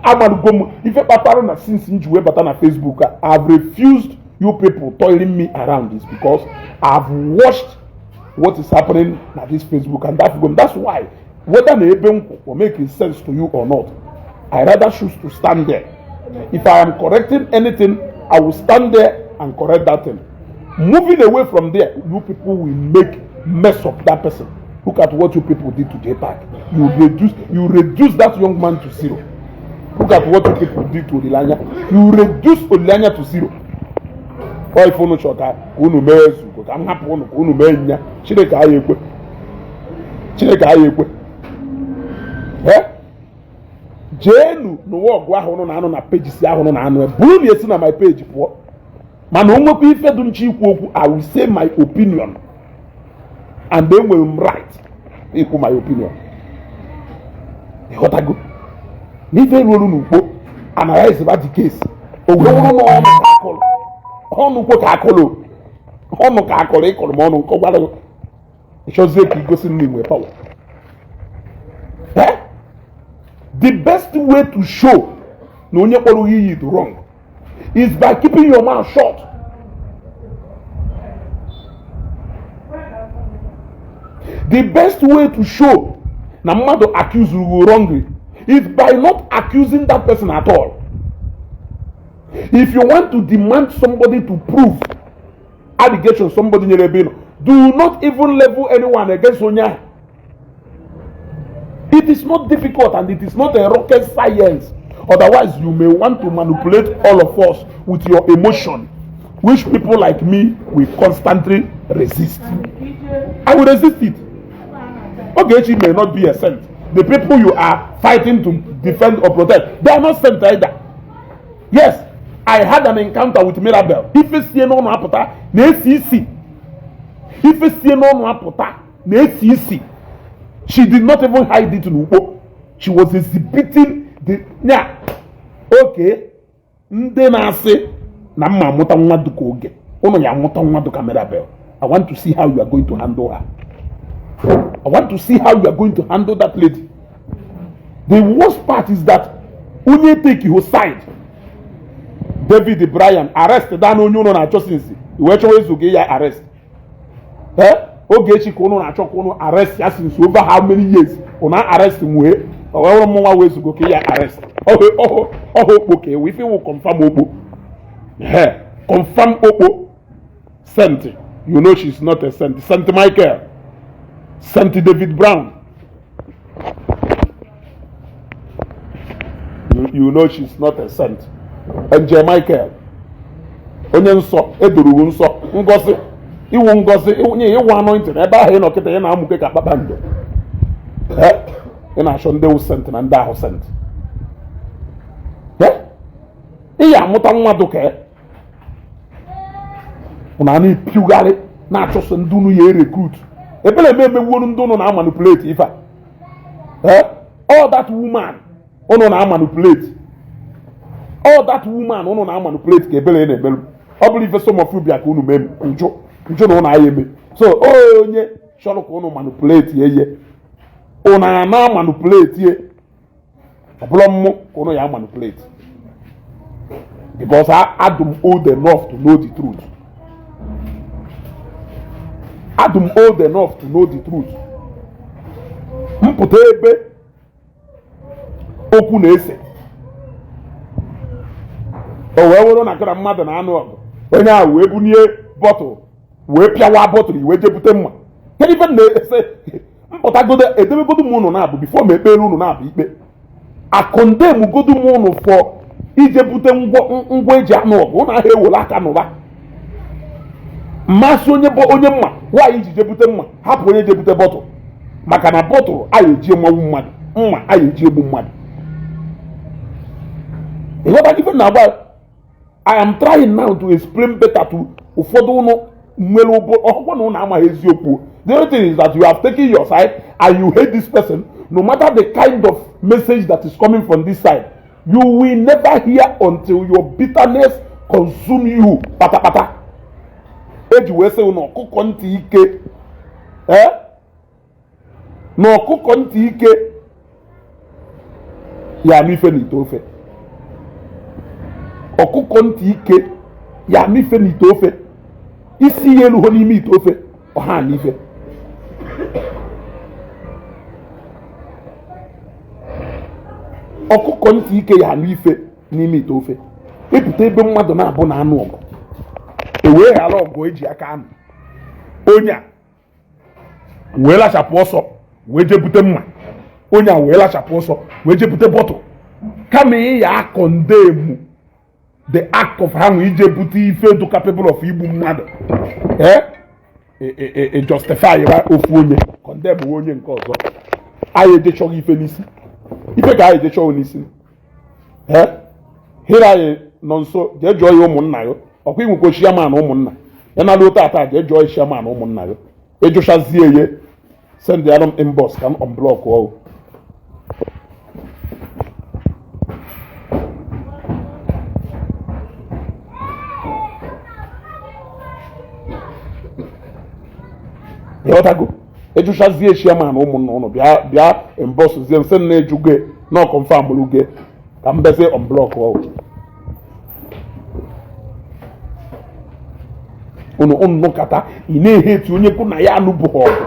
Amarugo m ife kpatara na since m ji wee bata na Facebook a, I've refused you people toiling me around, is because I've watched what is happening na this Facebook and that go. That's why, whether na ebe m kwụ or make sense to you or not, I rather choose to stand there. If I am correcting anything, I will stand there and correct that thing. Moving away from there, you people will make mess of that person. Look at what you people did to JPAC. You reduce that young man to zero. Look at what you people did to Olilanya. You reduce Olilanya to zero. Ọ ife unu chọrọ ka unu mee ezugo, ka m hapụ unu ka unu mee nya. Chineke agha ekwe, Chineke agha ekwe. Eh? Jeenu n'ụwa ọgụ ahụ unu na-anụ na pages ahụ unu na-anụ, bụrụ na esi na my page pụọ. Mana o nwekwa ife dị nche ikwu okwu, I will say my opinion, and enwere m right ikwu my opinion. Ịghọtago? N'ife ruolu n'ukpo, analyze ba the case, o wee wụrụ na ọnụ ka akụrụ, ọnụ kwo ka akụrụ, ọnụ ka akụrụ, ịkụrụ m ọnụ nkọ gwara gị. Ịchọzie ka igosi m na inwe power. Eh? The best way to show na onye kpọrọ gị iyi dị wrong is by keeping your mouth shut. The best way to show na mmadụ accuse you wrongly is by not accusing that person at all. If you want to demand somebody to prove allegation somebody nyere ebe ị nọ, do not even level anyone against onye ahụ. It is not difficult and it is not a rocket science. Otherwise, you may want to manipulate all of us with your emotion, which people like me will constantly resist. I will resist it. Ogechi may not be a saint. The people you are fighting to defend or protect, they are not saint either. Yes, I had an encounter with Mirabel. Ife sie n'ọnụ apụta na-esi isi. Ife sie n'ọnụ apụta na-esi isi. She did not even hide it n'ukpo. She was exhibiting the yeah. Okay, ndị na-asị na mma amụta nwa dịka Oge, ụnụ ya amụta nwa dịka Mirabel. I want to see how you are going to handle her. I want to see how you are going to handle that lady. The worst part is that onye take your side, David Bryan, arrest dan onye ụnụ na-achọ since wee chọwa ezugo ya arrest. Eh? Ogechi ka ụnụ na-achọ ka ụnụ arrest ya since over how many years, ụnụ arrest nwee ọ wee wụrụ mụnwa wee zugo ka ya arrest. Ọhụ ọhụ okpo ka ewu ife wụ confirm okpo. He confirm okpo saint. You know she's not a saint. Saint Michael, Saint David Brown. You know she's not a saint. Angel Michael, onye nsọ edoro nsọ, ngozi iwu, ngozi nye iwu, anointing ebe ahụ ị nọ kịta, ị na-amụke ka kpakpando. Ị na-achọ ndị wụ saint na ndị ahụ saint. Ị ya amụta nwa dụka na na-epiugharị na-achọso ndị unu ya erecruit ebere eme emewuolu ndị unu na-amanipulate ife a. All that woman unu na-amanipulate, all that woman unu na-amanipulate ka ebere na-emelu. Ọ bụrụ ife some of you bịa ka unu mee m njụ njụ na ụnụ aya eme so. Onye chọrọ ka ụnụ manipulate ye, ụnụ ana manipulate ye. Ọ bụrụ mmụ ka ụnụ ya manipulate, because adụ m old enough to know the truth. Adụ m old enough to know the truth. Mpụta ebe okwu na-ese, o wee wụrụ na nkara mmadụ na-anụ ọgụ, onye ahụ wee bunie bottle wee pịawa bottle, wee jebute mma. Kedu ife na-ese? Mpụtagodo, edebegodo m ụnụ na-abụ before m ekpere ụnụ na-abụ ikpe. Acondemngodo m ụnụ for ije bute ngwa eji anụ ọgụ. Ụnụ ahụ ewere aka nụba mmasị onye bụ onye mma nwaanyị iji jebute mma, hapụ onye jebute bottle, maka na bottle anyị eji emanwu mmadụ, mma anyị eji egbu mmadụ. Ịghọta ife na-agba? I am trying now to explain better to ụfọdụ ụnụ nwere ụbụ ọgwụ na ụnụ amaghị eziokwu. The only thing is that you have taken your side and you hate this person, no matter the kind of message that is coming from this side. You will never hear until your bitterness consume you patapata. Eji wee sị na ọkụkọ ntị ike, ee, na ọkụkọ ntị ike ya ama ife n'ite ofe. Ọkụkọ ntị ike ya ama ife n'ite ofe. Isi ya eluho n'ime ite ofe, ọha ama ife. Ọkụkọ ntị ike ya ama ife n'ime ite ofe. Ịpụta ebe mmadụ na-abụ na anụ ọgụ, e wee ghara ọgụ eji aka anụ, onye a wee lachapụ ọsọ wee jee bute mma, onye a wee lachapụ ọsọ wee jee bute bottle, kama ị ya acondemn the act of ha nwe ije bute ife dị capable of igbu mmadụ. Ee, justify ya ofu onye, condemn onye nke ọzọ. Anyị ejechọghị ife n'isi, ife ka anyị ejechọghị n'isi. Ee, here anyị nọ nso, jee jụọ ya ụmụnna ya. Ọkwa inwekwa chairman ụmụnna ya na luo tata, jee jụọ ya chairman ụmụnna ya. Ịjụchazie ya, send ya m inbox ka m unblock ọgụ. Ịghọtago? Ịjụchazie chairman ụmụnna ụnụ, bịa bịa inbox zie nsị na ejugo na confirm ruge ka m bezi unblock ọgụ unu. Unu nụkata, ị na-ehe eti onye kwụ na ya anụbụghị ọgụ.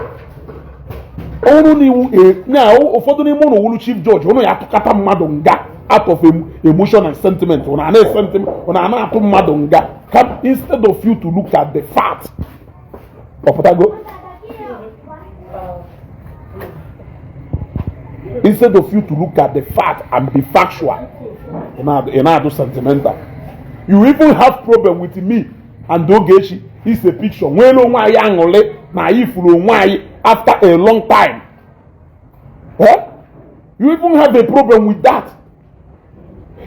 Ọrụ na iwu na ụfọdụ n'ime ụnụ wuru chief judge, ụnụ ya atụkata mmadụ nga out of emotion and sentiment. Ụnụ ana sentiment, ụnụ ana atụ mmadụ nga instead of you to look at the fact. Ọpụtago? Instead of you to look at the fact and be factual, ị na-adụ sentimental. You even have problem with me and Ogechi is a picture nwere onwe anyị aṅụrị na anyị furu onwe anyị after a long time. Eh? You even have a problem with that.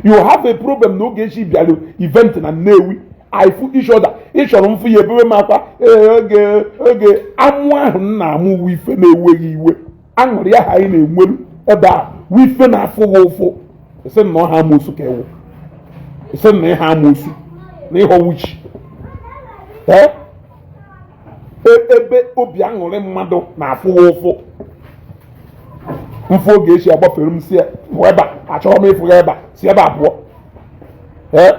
You have a problem na Ogechi bịara event na Nnewi, I fụ each other. Ị chọrọ mfụ ya, ebebe m akwa. Ee, oge oge amụ ahụ m na-amụ wu ife na-eweghị iwe. Aṅụrị ahụ anyị na-enweru ebe a wu ife na-afụ gị ụfụ. Isi na ọha amoosu ka ewu, isi na ịha amoosu na ịghọ wuchi. Ee, ebe obi aṅụrị mmadụ na-afụ gị ụfụ, mfụ oge echi agbafere m, si pụọ ebe a, achọrọ m ịfụ ya ebe a, si ebe a pụọ. Ee,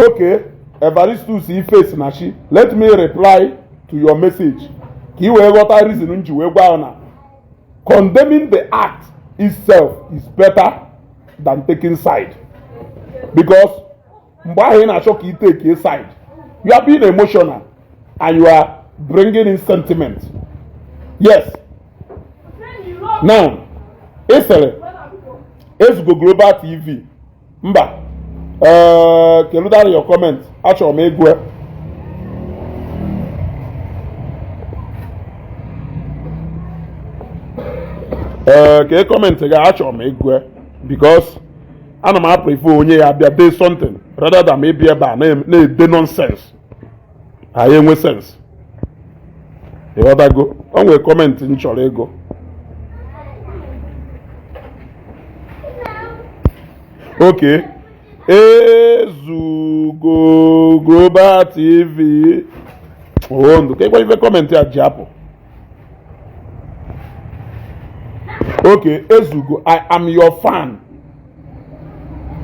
okay, Evaristus Ifes na chi, let me reply to your message ka ị wee ghọta reason m ji wee gwa na condemning the act itself is better than taking side, because mgbe ahụ ị na-achọ ka ị take a side, you are being emotional and you are bringing in sentiment. Yes, now ị sịrị Ezugo Global TV mba. Ee, keludara your comment, achọrọ m ịgụ ya. Ee, ka comment gị, achọrọ m ịgụ ya, because ana m prefer onye ya bịa dee something rather than ịbịa ebe a na-ede nonsense. Anyị enwe sense. Ịghọtago? O nwere comment m chọrọ ịgụ. Okay. Ezugo Global TV. Oh, ndụ ka ịgwa ife comment a ji apụ. Okay, Ezugo, I am your fan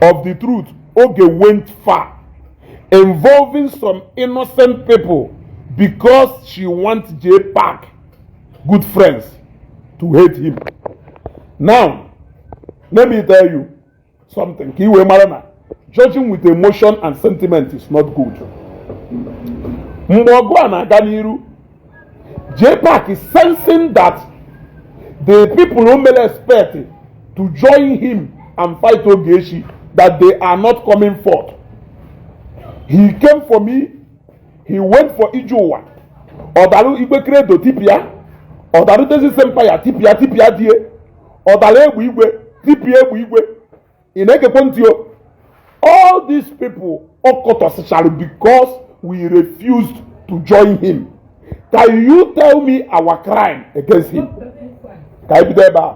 of the truth. Oge went far involving some innocent people because she wants J Park good friends to hate him. Now, let me tell you something. Ka i wee mara na judging with emotion and sentiment is not good. Mgbe ọgụ a na-aga n'iru, J Park is sensing that the people who may expect to join him and fight Ogechi, that they are not coming forth. He came for me, he went for Ijuwa. Ọdarụ Igwe Credo tipịa, ọdarụ Dezis Empire tipịa tipịa die, ọdara egbe igwe tipịa egbe igwe. Ị na-egekwe ntị o? All these people ọ kọtọsịchara because we refused to join him. Can you tell me our crime against him? Ka anyị bido ebe a.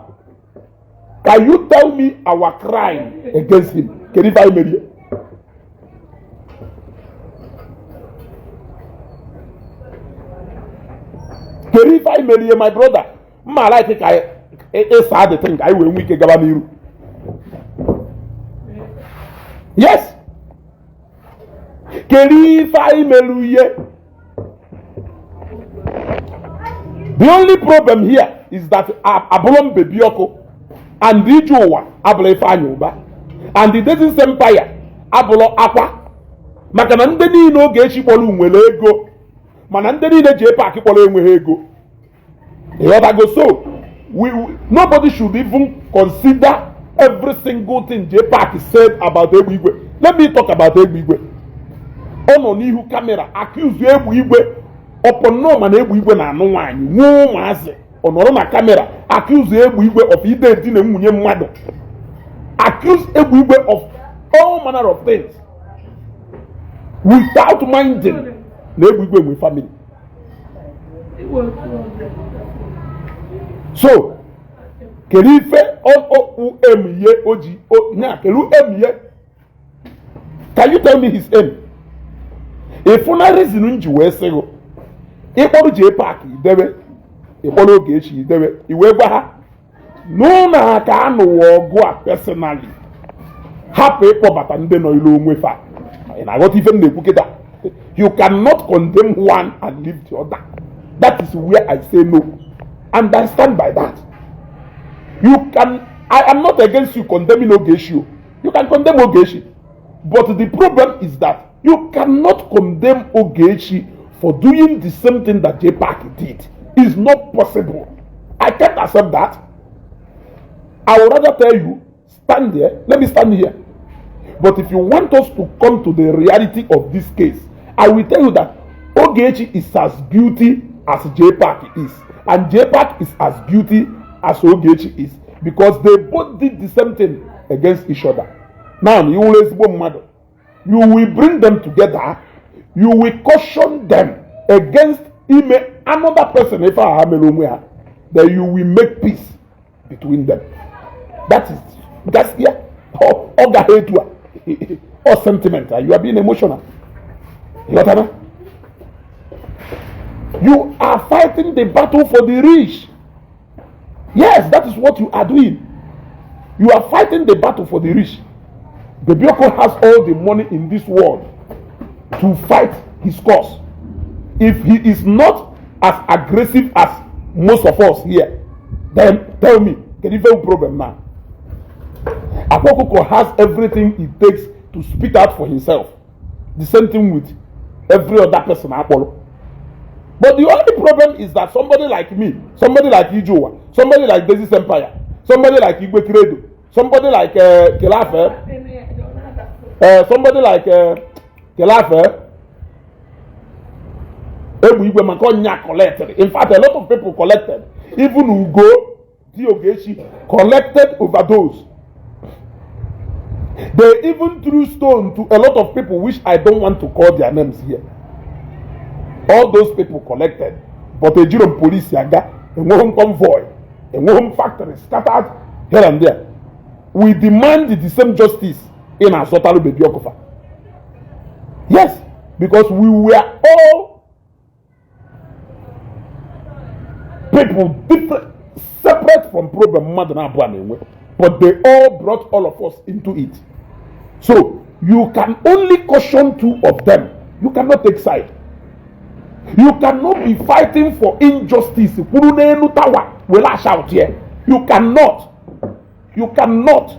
Can you tell me our crime against him? Kedu ife anyị merie? Kedu ife anyị merie, my brother? Mma like ka ịsa the thing ka anyị wee nwee ike gaba n'iru. Yes. Kedu ife anyị meru ihe? The only problem here is that abụrụ m Baby Ọkụ and ije ụwa abụrụ Ifeanyi Ụba and the Dezis Empire abụrụ akwa maka na ndị niile Ogechi kpọrọ nwere ego mana ndị niile J Park kpọrọ enweghị ego. Ịghọtago? So we nobody should even consider every single thing J Park said about Egbe Igwe. Let me talk about Egbe Igwe. Ọ nọ n'ihu camera accuse Egbe Igwe upon no mana Egbe Igwe na-anụ nwaanyị nwee ụmụazị. Ọ nọrọ na camera accuse Egbe Igwe of ide edina nwunye mmadụ, accuse Egbe Igwe of all manner of things without minding na Egbe Igwe nwe family. So kedu ife aim ye o ji nya kedu aim ye? Can you tell me his aim? Ịfụ na reason m ji wee sị gụ ịkpọrọ J Park idebe, ịkpọrọ Ogechi idebe, i wee gwa ha n'ụlọ ka anụwa ọgụ a personally, hapụ ịkpọbata ndị nọ ilu onwe fa. Ị na-aghọta ife m na-ekwu kịta? You cannot condemn one and leave the other. That is where I say no, and I stand by that. You can, I am not against you condemning Ogechi. You can condemn Ogechi, but the problem is that you cannot condemn Ogechi for doing the same thing that J Park did. It's not possible. I can't accept that. I would rather tell you, stand there, let me stand here. But if you want us to come to the reality of this case, I will tell you that Ogechi is as guilty as J Park is, and J Park is as guilty as Ogechi is, because they both did the same thing against each other. Now, you will ezigbo mmadụ, you will bring them together, you will caution them against ime another person ife a ha mere onwe ha, then you will make peace between them. That is, that's yeah. Ọ gaghị etu a ọ sentiment, you are being emotional. Ịghọtara? You are fighting the battle for the rich. Yes, that is what you are doing. You are fighting the battle for the rich. Baby Oko has all the money in this world to fight his cause. If he is not as aggressive as most of us here, then tell me, can you have problem now? Akwa Okuko has everything it takes to speak out for himself. The same thing with every other person akpọrọ. But the only problem is that somebody like me, somebody like Ijowa, somebody like Dezis Empire, somebody like Igwe Credo, somebody like Kelafe, somebody like Kelafe, Egbe Igwe maka ọnya collected. In fact, a lot of people collected. Even Ugo di Ogechi collected overdose. They even threw stone to a lot of people, which I don't want to call their names here. All those people collected But ejiro m polisi aga, enweghị m convoy, enweghị m factory scattered here and there. We demand the same justice ị na-azọtalụ Baby Ọkụfa. Yes, because we were all people different, separate from problem mmadụ na abụọ na-enwe, but they all brought all of us into it. So you can only caution two of them. You cannot take side. You cannot be fighting for injustice kwuru n'elu tower were shout here. You cannot, you cannot,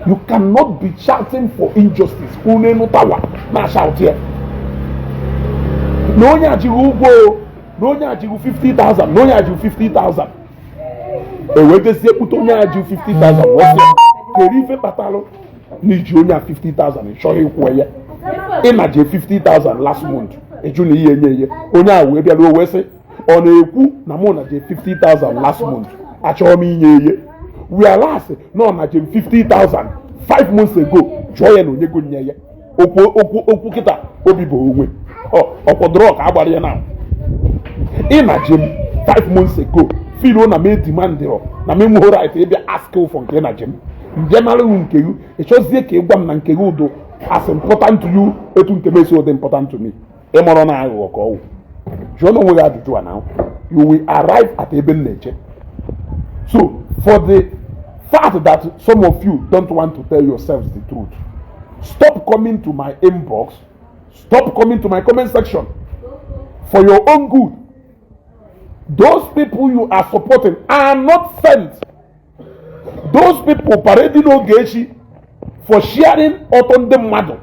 you cannot be shouting for injustice kwuru n'elu tower na shout here na onye ajighị ụgwọ o, na onye ajighị 50,000, na onye ajighị 50,000. Ewedezie kpute onye ajighị 50,000 wee sị, kedu ife kpatalụ na iji onye a 50,000 ị chọghị ịkwụ ya? Ịnaje 50,000 last month, ịjụ na ihe enye ihe onye a wee bịaruo wee sị ọ na-ekwu na mụ naje 50,000 last month, achọghị m inye ihe, whereas na ọ naje 50,000 5 months ago. Jụọ ya na onye go nye ya okwu okwu okwu kịta obi bụ onwe ọkwọdụrọ ka agbara ya na ịnaje m 5 months ago, feel na m demandịrọ na m enweghị right ịbịa ask for nke ịnaje m mbịa nara iwu nke gị. Ịchọzie ka ị gwa m na nke gị udo as important to you etu nke m esi dị important to me. Ịmụrụ na aghụghọ ka ọwụ. Jụọ na onwe gị ajụjụ a na you will arrive at ebe m na-eche. So for the fact that some of you don't want to tell yourselves the truth, stop coming to my inbox, stop coming to my comment section, for your own good. Those people you are supporting are not sent. Those people parading Ogechi for sharing ọtọ ndị mmadụ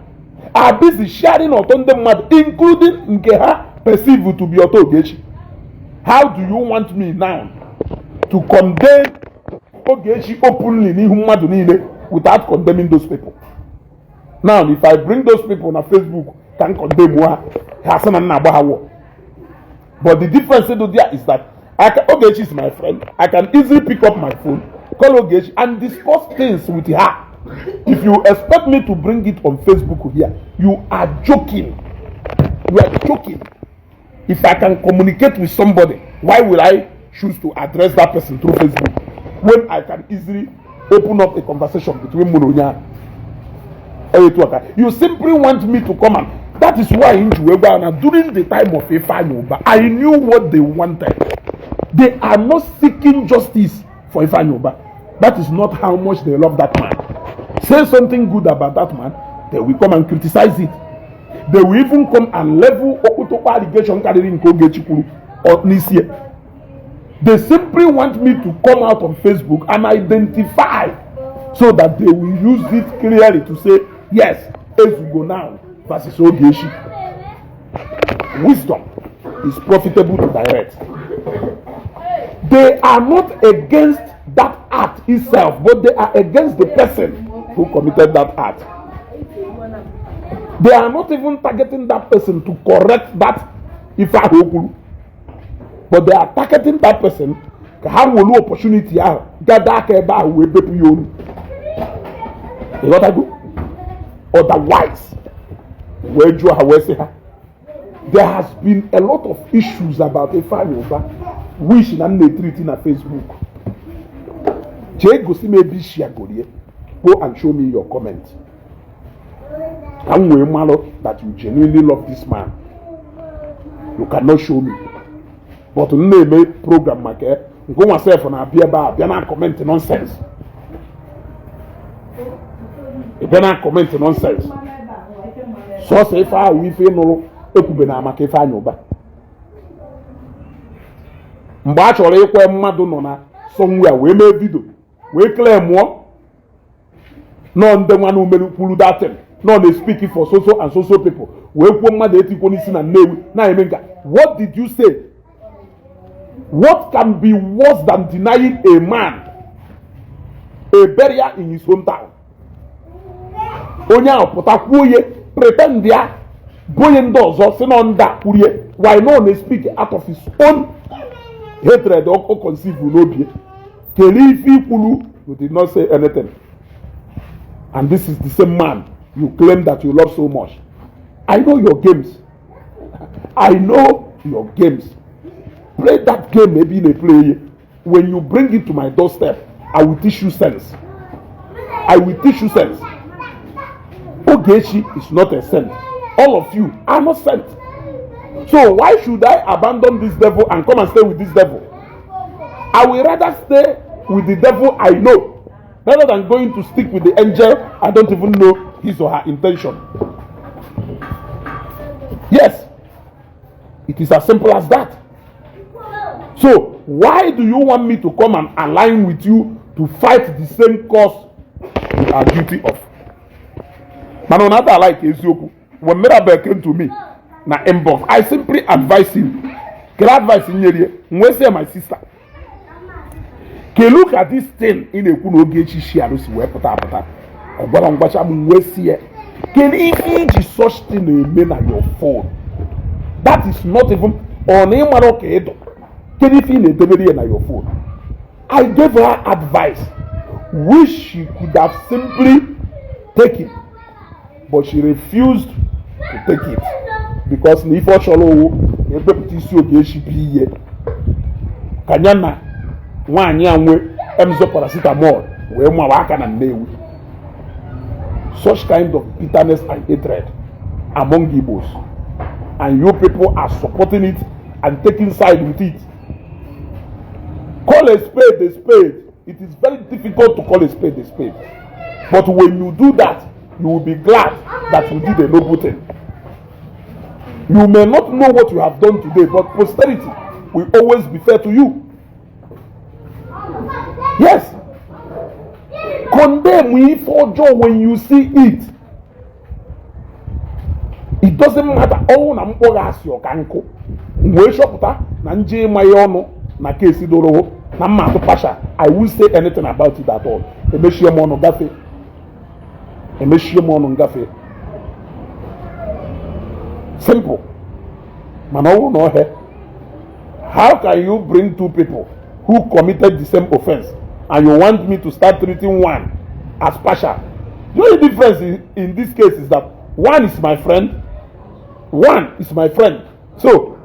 are busy sharing ọtọ ndị mmadụ, including nke ha perceive to be ọtọ Ogechi. How do you want me now to condemn Ogechi openly n'ihu mmadụ niile without condemning those people? Now, if I bring those people na Facebook ka m condemn ha, ha sị na m na-agba ha war. But the difference do there is that I can, Ogechi is my friend. I can easily pick up my phone, call Ogechi and discuss things with her. If you expect me to bring it on Facebook here, you are joking. You are joking. If I can communicate with somebody, why will I choose to address that person through Facebook when I can easily open up a conversation between mụ na onye ahụ? You simply want me to come and that is why in Juwegba during the time of Ifeanyi Uba, I knew what they wanted. They are not seeking justice for Ifeanyi Uba. That is not how much they love that man. Say something good about that man, they will come and criticize it. They will even come and level okpotokpo allegation karịrị nke Ogechi kwuru n'isi ya. They simply want me to come out on Facebook and identify so that they will use it clearly to say, yes, Ezugo now versus Ogechi. Wisdom is profitable to direct. They are not against that act itself, but they are against the person who committed that act. They are not even targeting that person to correct that ife ahụ o kwuru, but they are targeting that person ka ha nwere opportunity ahụ gada aka ebe ahụ wee bepụ ya olu. Ịghọtago? Otherwise, wee jụọ ha wee sị ha, there has been a lot of issues about Ifeanyi Uba which na m na-etreat na Facebook. Jee gosi m ebe isi ya gorie. Go and show me your comment ka m wee malụ that you genuinely love this man. You cannot show me, but m na-eme program maka ya nke nwa sef na-abịa ebe a bịa na comment nonsense. Ị bịa na comment nonsense, sọsọ ife ahụ ife nụrụ ekwube na maka Ifeanyi Uba mgbe a chọrọ ikwe mmadụ nọ na somewhere wee mee video wee claim mụọ nọ ndị nwa na umere kwuru datin nọ na speak for so so and so so people wee kwuo mmadụ etikwo n'isi na Nnewi na-eme nka. What did you say? What can be worse than denying a man a burial in his hometown? Onye ahụ pụta kwuo ihe pretend ya bụ onye ndị ọzọ si nọ ndị a kwurie. Why no na speak out of his own hatred o conceive n'obi? Kelee ife ikwulu. You did not say anything, and this is the same man you claim that you love so much. I know your games. I know. Your games, play that game ebe ị na-play ya. When you bring it to my doorstep, I will teach you sense. I will teach you sense. Ogechi is not a saint. All of you are not saint. So why should I abandon this devil and come and stay with this devil? I will rather stay with the devil I know rather than going to stick with the angel I don't even know his or her intention. Yes, it is as simple as that. So why do you want me to come and align with you to fight the same cause you are guilty of? Mana ọ na-ata like eziokwu. When Mirabel came to me na inbox, I simply advise him. Kele advice nyere m wee sị, "My sister, ke look at this thing ị na-ekwu na Ogechi shi arụ si wee pụta apụta." Ọ gwara m, gwacha m, wee si ya, "Kedu ife iji such thing na-eme na your phone? That is not even ọ na ịmara ka ịdụ. Kedu ife ị na-edebere ya na your phone?" I gave her advice which she could have simply taken, but she refused to take it because na ife ọ chọrọ owu na ebepụta isi Ogechi bụ ihe ka ya na nwaanyị a nwe Emzor paracetamol wee mawa aka na Nnewi. Such kind of bitterness and hatred among Igbos, and you people are supporting it and taking side with it. Call a spade a spade. It is very difficult to call a spade a spade, but when you do that, you will be glad that you did a noble thing. You may not know what you have done today, but posterity will always be fair to you. Yes, condemn ife ọjọọ when you see it. It doesn't matter. Ọnwụ na mkpọrọ asị ọka nkụ m wee chọpụta na nje ịma ya ọnụ na kesi doro na mma atụ pasha, I won't say anything about it at all. Emechie m ọnụ gafe, emechie m ọnụ ngafe. Simple. Mana ọ bụrụ na ọhịa, how can you bring two people who committed the same offense and you want me to start treating one as partial? The only difference in this case is that one is my friend. One is my friend. So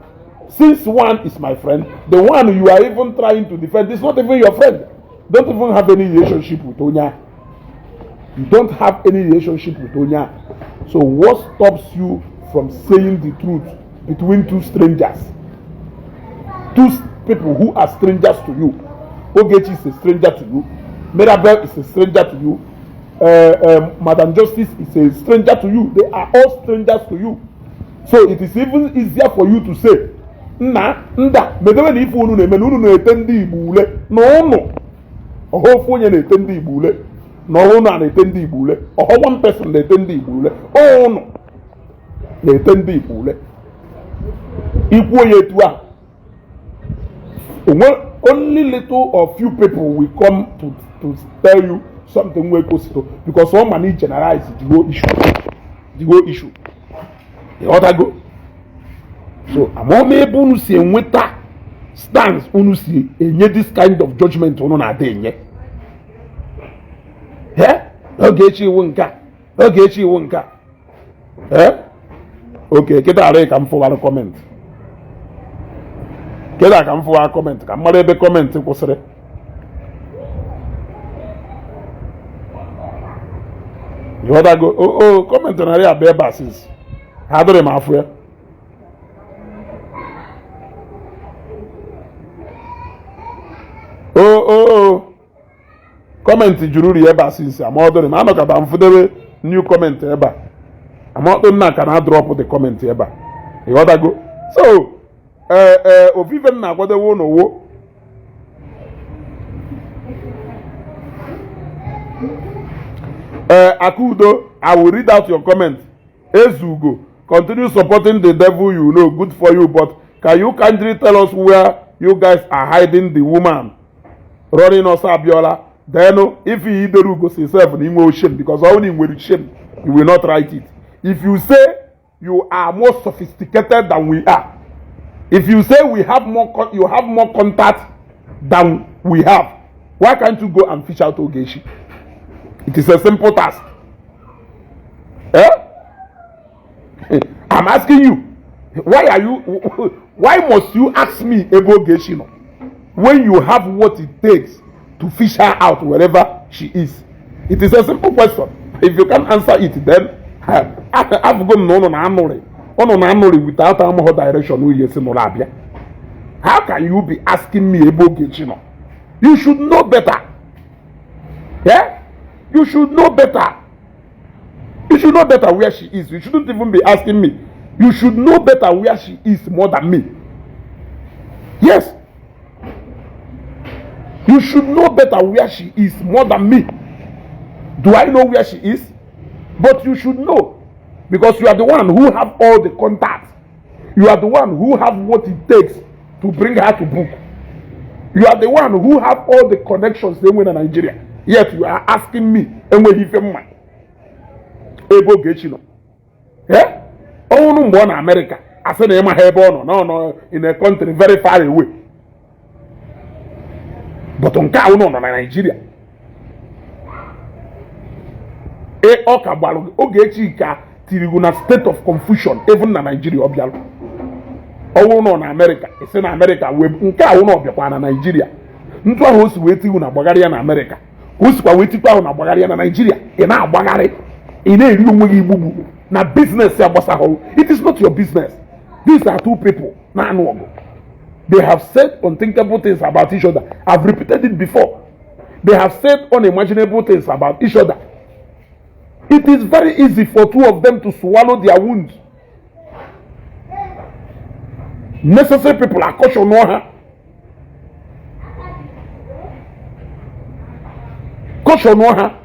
since one is my friend, the one you are even trying to defend is not even your friend. Don't even have any relationship with onya. You don't have any relationship with onya. So what stops you from saying the truth between two strangers, two people who are strangers to you? Ogechi is a stranger to you. Mirabel is a stranger to you. Madam Justice is a stranger to you. They are all strangers to you. So it is even easier for you to say, "Nna nda medewe na ife unu na-eme na unu na-ete ndị Igbo ule na ụnụ ọha ofu onye na-ete ndị Igbo ule na ọhụụ na na-ete ndị Igbo ule, ọhọ one person na-ete ndị Igbo ule, ụnụ na-ete ndị Igbo ule." Ikwuo ya etu a, onwe only little or few people will come to tell you something wey kosito because ọ ma na generalize the whole issue, the whole issue. Ịghọtago? So amaọma ebe unu si enweta stance unu si enye this kind of judgment unu na-ada enye. Ogechi iwu nke a, Ogechi iwu nke a. Oke kịta arị ka m fụwara comment, kịta ka m fụwara comment, ka m mara ebe comment kwụsịrị. Ịghọtago? O comment narị abịa ebe a since ha dịrị m afụ ya. O comment juru ri ebe a since ama ọ dịrị m anọkọta m fụdebe new comment ebe a. Amaọtụ nna ka na drop the comment ebe a. Ịghọtago? So ee ee, ofufe m na-akwadowe ụnụ wo ee Akudo, I will read out your comment. Ezugo, continue supporting the devil you know. Good for you, but can you kindly tell us where you guys are hiding the woman running us Abiola? Then if he idere ugo sef na inwe shame, because only nwere shame, you will not write it. If you say you are more sophisticated than we are, if you say we have more you have more contact than we have, why can't you go and fish out Ogechi? It is a simple task. Eh? I'm asking you. Why are you why must you ask me ebe Ogechi nọ when you have what it takes to fish her out wherever she is? It is a simple question. If you can answer it, then afụgo m na ụnụ na-anụrị, ụnụ na-anụrị without amụghọ direction uye si nụrụ abịa. How can you be asking me ebe Ogechi nọ? You should know better. Yeah? You should know better. You should know better where she is. You shouldn't even be asking me. You should know better where she is more than me. Yes. You should know better where she is more than me. Do I know where she is? But you should know, because you are the one who have all the contacts. You are the one who have what it takes to bring her to book. You are the one who have all the connections they win in Nigeria. Yet you are asking me enweghị ife mma ebe Ogechi nọ. Eh? Ọnwụrụ mgbe ọ na Amerịka, asị na ịma ha ebe ọ nọ, na ọ nọ in a country very far away. But nke a ụnụ nọ na Nigeria. E ọ ka gbalụ Ogechi ka tirigu na state of confusion even na Nigeria ọ bịalụ. Ọwụrụ nọ na Amerịka, esi na Amerịka wee nke ahụ na ọbịakwa na Naijiria, ntụ ahụ o si wee tiwu na gbagharị ya na Amerịka, ka o sikwa wee tikwa ahụ na gbagharị ya na Naijiria. Ị na-agbagharị, ị na-eri onwe gị igbugbu na business ya gbasahụ. It is not your business. These are two people na-anụ ọgụ. They have said unthinkable things about each other. I've repeated it before. They have said unimaginable things about each other. It is very easy for two of them to swallow their wounds. Necessary people are caution ha, caution ha.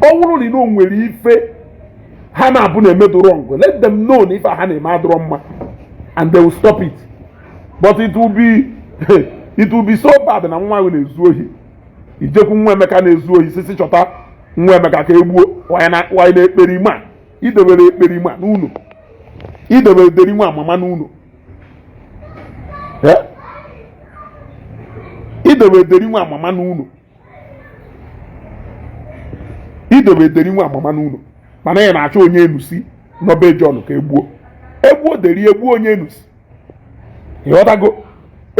Ọ bụrụ na o nwere ife ha na-abụ na-emedo wrong, let them know na ife ha na-eme adịrọ mma, and they will stop it. But it will be so bad na nwa ahụ na-ezu ohi, ijekwu nwa Emeka na-ezu ohi, sisi chọta nwa Emeka ka egbuo wanyị na ekperima idebere ekperima n'ụlọ, idebere deri nwa mama n'ụlọ, idebere deri nwa mama n'ụlọ, idebe deri nwa mama n'ụlọ, mana ya na-achọ onye enusi n'ọbe John ka egbuo, egbuo deri, egbuo onye enusi. Ịghọtago?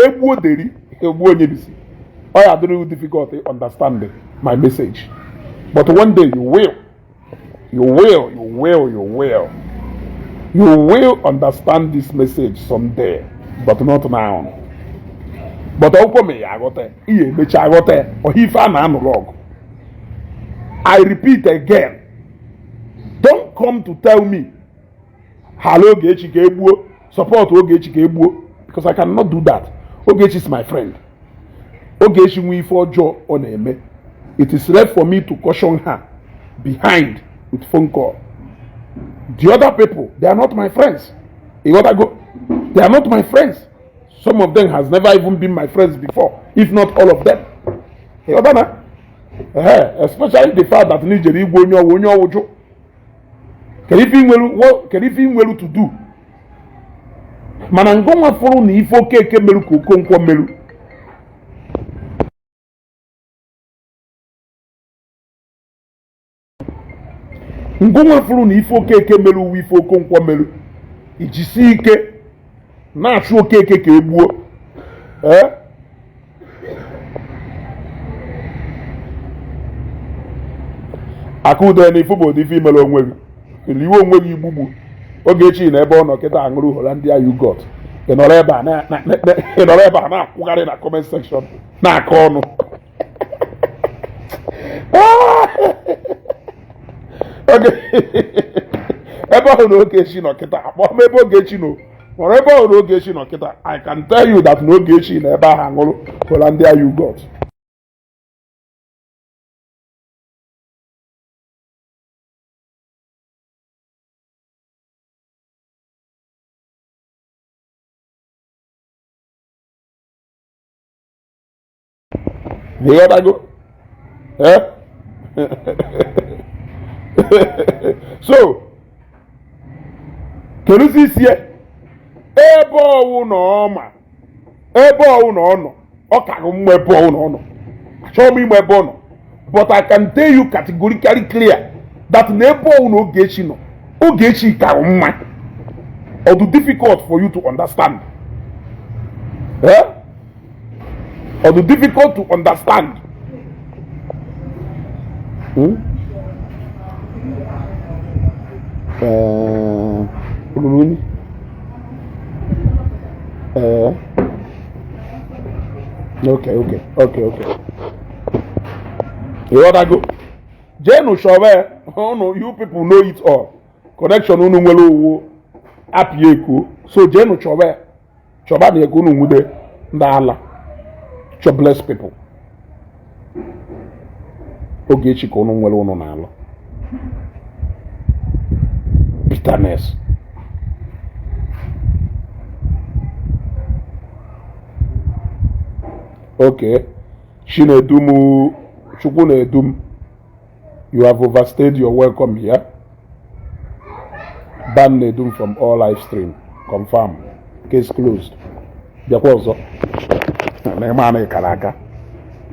Egbuo deri, egbuo onye enusi. Ọ ya adịrị difficult to understand my message, but one day you will, you will, you will, you will, you will understand this message someday, but not now. But ọkwụkwọ ma ya aghọta, ihe emecha aghọta ọha ife a na-anụrụ ọgụ. I repeat again, don't come to tell me hala Ogechi ka egbuo, support Ogechi ka egbuo, because I cannot do that. Ogechi is my friend. Ogechi nwe ife ọjọọ ọ na-eme, it is left for me to caution her behind with phone call. The other people, they are not my friends. Ịghọtago? They are not my friends. Some of them has never even been my friends before, if not all of them. Ịghọta na especially the fact that n'ijere igwe onye ọwụ onye ọwụ jụ, kedu ife ị nwere to do? Mana ngụnwa fụrụ na ife Okeke meru ka Okonkwo meru. Ngụnwa fụrụ na ife Okeke meru uwe ife Okonkwo meru, ijisi ike na-achụ Okeke ka egbuo. Ee, akụde na ife bụ ife imere onwe gị, liwe onwe gị igbugbu. Ogechi na ebe ọ nọ kịta aṅụrụ Hollandia yoghurt, ị nọrọ ebe a na-akwụgharị na comment section na-akọ ọnụ. Ebe ọhụrụ na Ogechi nọ kịta, akpọ m ebe Ogechi nọ, nọrọ ebe ọhụrụ Ogechi nọ kịta. I can tell you that na Ogechi na ebe ahụ aṅụrụ Hollandia yoghurt. Ịghọtago? Eh, so keduzi isi ebe ọwụ na ọma, ebe ọwụ na ọ nọ, ọ ka mma ebe ọwụ na ọ nọ. Achọghị m ime ebe ọ nọ, but I can tell you categorically clear that na ebe ọwụ na Ogechi nọ, Ogechi ka mma. Ọ dị difficult for you to understand? Eh? Ọ dị difficult to understand? Hmm? Ruru unyi? Okay. Ịghọtago? Jeenụ chọba unu. You people know it all. Connection unu nwere owu apịa eko, so jeenụ chọba, chọba na eko unu nwude ndị ala jobless people. Ogechi ka unu nwere unu na-alụ bitterness. Okay, Chinedum, Chukwu na-edum, you have overstayed your welcome here. Ban Nedum from all live stream. Confirm. Case closed. Bịakwa ọzọ na ịma na ịkara aka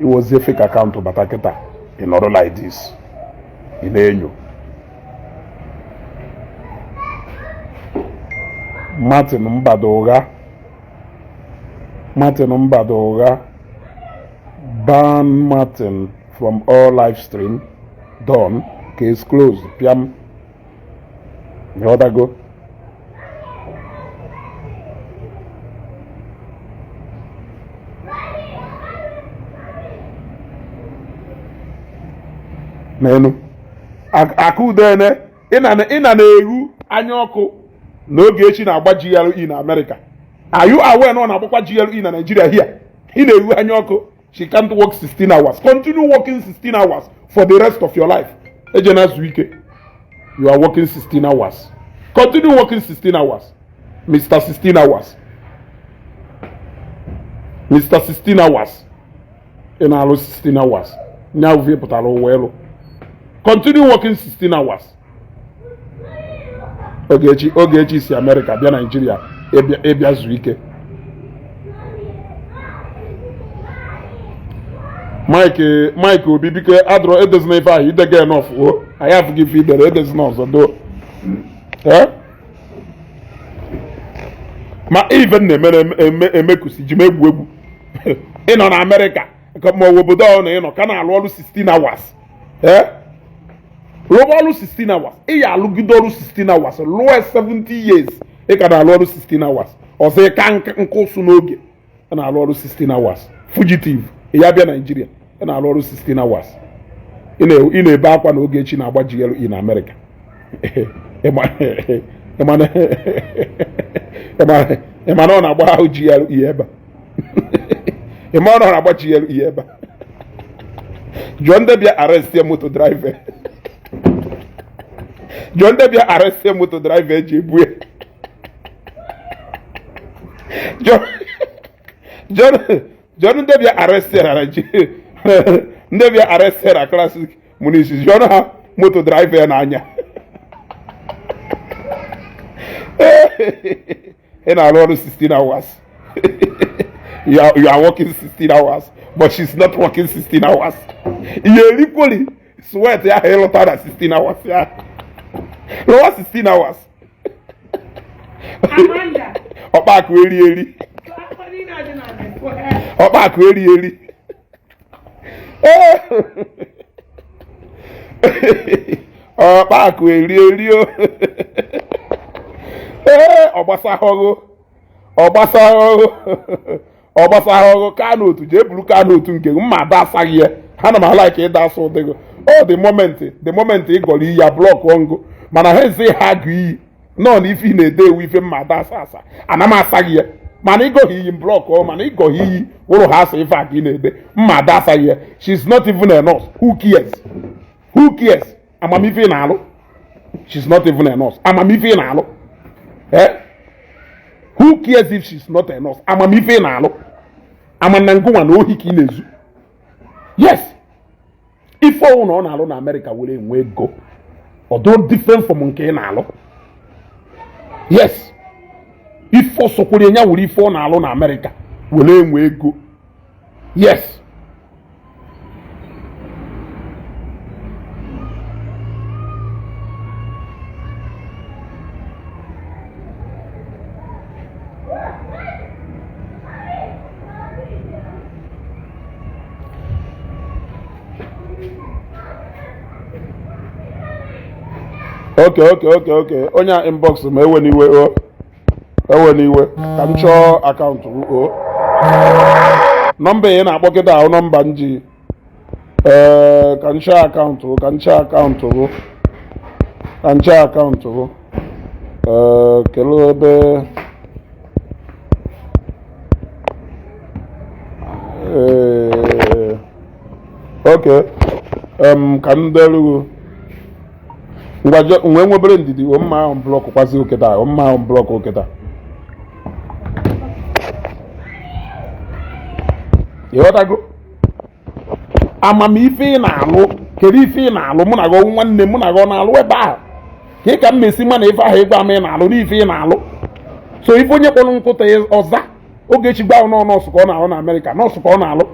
iwozie fake account bata kịta, ị nọrọ like this, ị na-enyo Martin Mbado ụgha, Martin Mbado ụgha. Ban Martin from all live stream. Done. Case closed. Piam. Ịghọtago? N'elu akụdene ị na na-eru anya ọkụ na Ogechi na-agba GLE na America. Are you aware na ọ na-agbakwa GLE na Nigeria here? Ị na-eru anya ọkụ she can't work 16 hours. Continue working 16 hours for the rest of your life. Ejena zuo ike. You are working 16 hours. Continue working 16 hours, Mr. 16 hours, Mr. 16 hours. Ị na-alụ 16 hours nya uve pụtara ụwa elu. Continue working 16 hours. Ogechi, Ogechi si America bịa Nigeria ịbịa zuo ike. Mike, Mike Obi, biko adọrọ edezina ife ahụ idega enough o. Anyị afụghị ife idere, edezina ọzọ do. Ma ife na-eme eme emekusi ji m egwu egwu. Ị nọ na Amerịka ma ọ bụ obodo ọ na ị nọ ka na-alụ ọrụ 16 hours, ee, rụba ọrụ 16 hours. Ị ya alụgide ọrụ 16 hours lụọ 70 years, ị ka na-alụ ọrụ 16 hours ọzọ. Ị ka nkụsụ n'oge ị na-alụ ọrụ 16 hours. Fugitive, ị ya bịa Naijiria, ị na-alụ ọrụ 16 hours. Ị na-ebe akwa na Ogechi na-agba GLE na Amerịka. Ị ma na ọ na-agba ahụ GLE ebe a? Ị ma na ọ na-agba GLE ebe a? Jụọ ndị bịa arrest ya moto driver. Jụọ ndị bịa arrest ya moto driver eji ebu ya. Jụọ ndị bịa arrest ya na Nigeria, ndị bịa arrest ya na Classic Munishi. Jụọ ha moto driver ya n'anya. Ị na-arụ ọrụ 16 hours. You are working 16 hours, but she's not working 16 hours. Ihe erikwoli sweat ya ịlụta na 16 hours ya lụwa 16 hours. Amanda. Ọkpa akụ eri eri. Akwa niile adị na the Ọkpa akụ eri eri. Ọkpa akụ eri eri o. Ee, ọ gbasahọgụ, ọ gbasahọgụ, ọ gbasahọgụ. Kaa n'otu jee buru kaa n'otu nke gị. Mma ada asaghị ya ha na m ala ka ịda asa ụdị gị. Ọ the moment ị gọrọ iyi ya block ngụ, mana ha ezi ha agụ iyi nọ na ife ị na-ede ewu ife mma ada asa asa ana m asaghị ya. Mana ịgọghị iyi m block ọ, mana ịgọghị iyi wụrụ ha asa ife a ka ị na-ede mma ada asaghị ya. She's not even a nurse. Who cares? Who cares? Amamife ị na-alụ. She's not even a nurse. Amamife ị na-alụ. Eh, who cares if she's not a nurse? Amamife ị na-alụ. Ama na ngụnwa na ohi ka ị na-ezu. Yes, ife ọnwụ na ọ na-alụ na Amerịka were enwe ego ọdụ different from nke ị na-alụ. Yes, ife ọsọkwere ya were ife ọ na-alụ na Amerịka were enwe ego. Yes. Okay, onye a inbox ma, ewe n'iwe o, ewe n'iwe, ka m chọọ account m. O nọmba ị na-akpọ kịta ahụ, nọmba m ji, ee, ka m chọọ account, ka m chọọ account, ka m chọọ account. Ee, kelee ebe. Ee, okay, ka m derugo. Ngwa, nwee nwebere ndidi o. Mma ahụ block kwazi oketa o, mma ahụ block oketa. Ịghọtago amamife ị na-alụ? Kedu ife ị na-alụ? Mụ na gị, nwanne, mụ na gị ọ na-alụ ebe ahụ ka ị ka m mesi ma na ife ahụ ịgwa m ị na-alụ n'ife ị na-alụ. So ife onye kpọrọ nkụta ọza Ogechi gba nọ nọọsụ ka ọ na-alụ na Amerịka, nọọsụ ka ọ na-alụ.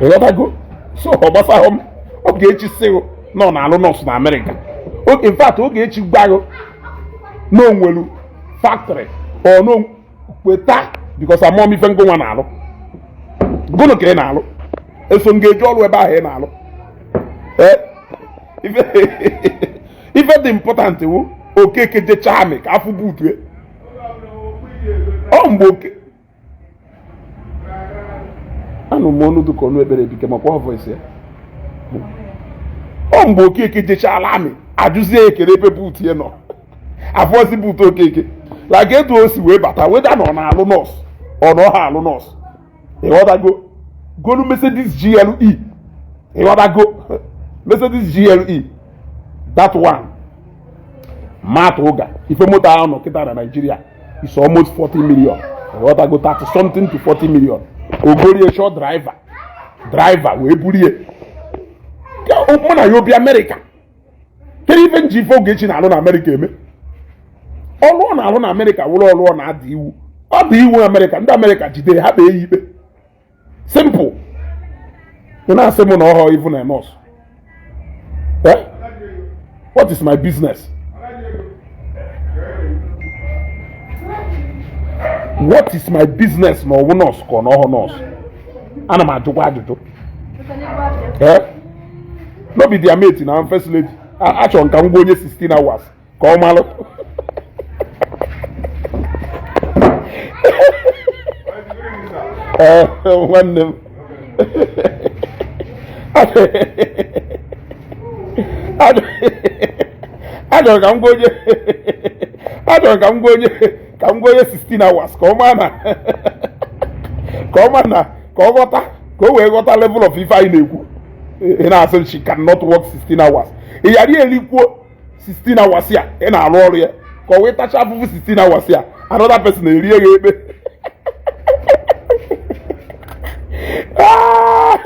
Ịghọtago? So ọ gbasahụ m. Ogechi sịghụ na ọ na-alụ nọọsụ na Amerịka. In fact, Ogechi gbaghụ na onwelu factory ọ no kweta, because amụọ m ife ngụnwa na-alụ. Gụnụ ka ị na-alụ? Eso m ga-eji ọrụ ebe ahụ ị na-alụ. Ee, ife dị important wụ Okeke jechaa amị ka afụ butue ọ mgbe oke anụ m ọnụ dịka ọnụ ekpere ebike makwa ọ voice ya. Ọ mgbe Okeke jechala amị, ajụzie ekele ebe boot ya nọ, afọzi boot Okeke like etu o si wee bata weda na ọ na-alụ nọọsụ, ọ na ọ ha alụ nọọsụ. Ịghọtago? Golu Mercedes GLE. Ịghọtago? Mercedes GLE, that one matụ ụga ife moto ahụ nọ kịta na Nigeria is almost 40 million. Ịghọtago? 30 something to 40 million. Ogorie short driver wee burie mụ na ya obi Amerịka. Kedu ife nji ife Ogechi na-alụ na Amerịka eme? Ọlụ ọ na-alụ na Amerịka wụrụ ọlụ ọ na-ada iwu. Ọ dị iwu Amerịka, ndị Amerịka jide ha kpee ya ikpe. Simple. Ị na-asị m na ọhọ ivu na nọọsụ. Eh? What is my business? What is my business na ọwụ nọọsụ ka ọ na ọhọ nọọsụ? Ana m ajụkwa ajụjụ. Eh? No be their mate na first lady. Achọrọ m ka m gwa onye 16 hours ka ọ malụ. Ee, nwanne m, achọrọ ka m gwa onye, achọrọ ka m gwa onye 16 hours ka ọ maa na ka ọ maa na ka ọ ghọta, ka o wee ghọta level of ife anyị na-ekwu. Ị na-asị she cannot work 16 hours. Ị ghara erikwuo 16 hours ya ị na-arụ ọrụ ya ka ọ wee tacha afụfụ 16 hours ya, another person erie ya ekpe. Ah!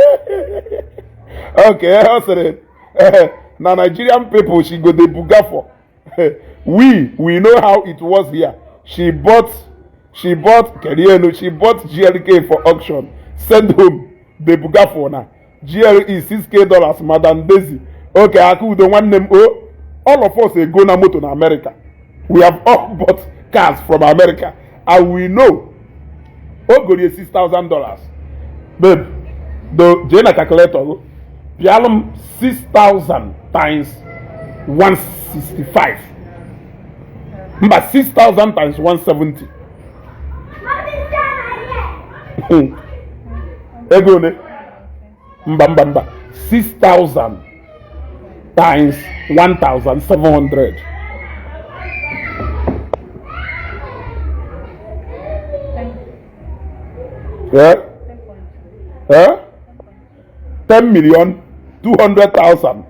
Okay, ọ sịrị na Nigerian people she go dey buga for. We know how it was here. She bought kerienu, she bought GLK for auction, send home the buga for na GLE 6K dollars. Madam Daisy, okay, Akudo nwanne m o, all of us ego na moto na America. We have all bought cars from America and we know o gorie $6,000. Babe, do jee na calculator go pịalụ m 6000 times 165, mba, 6000 times 170. Ego one? Mba, mba, mba, 6000 times 1700. Eh? Eh? 10 million 200,000.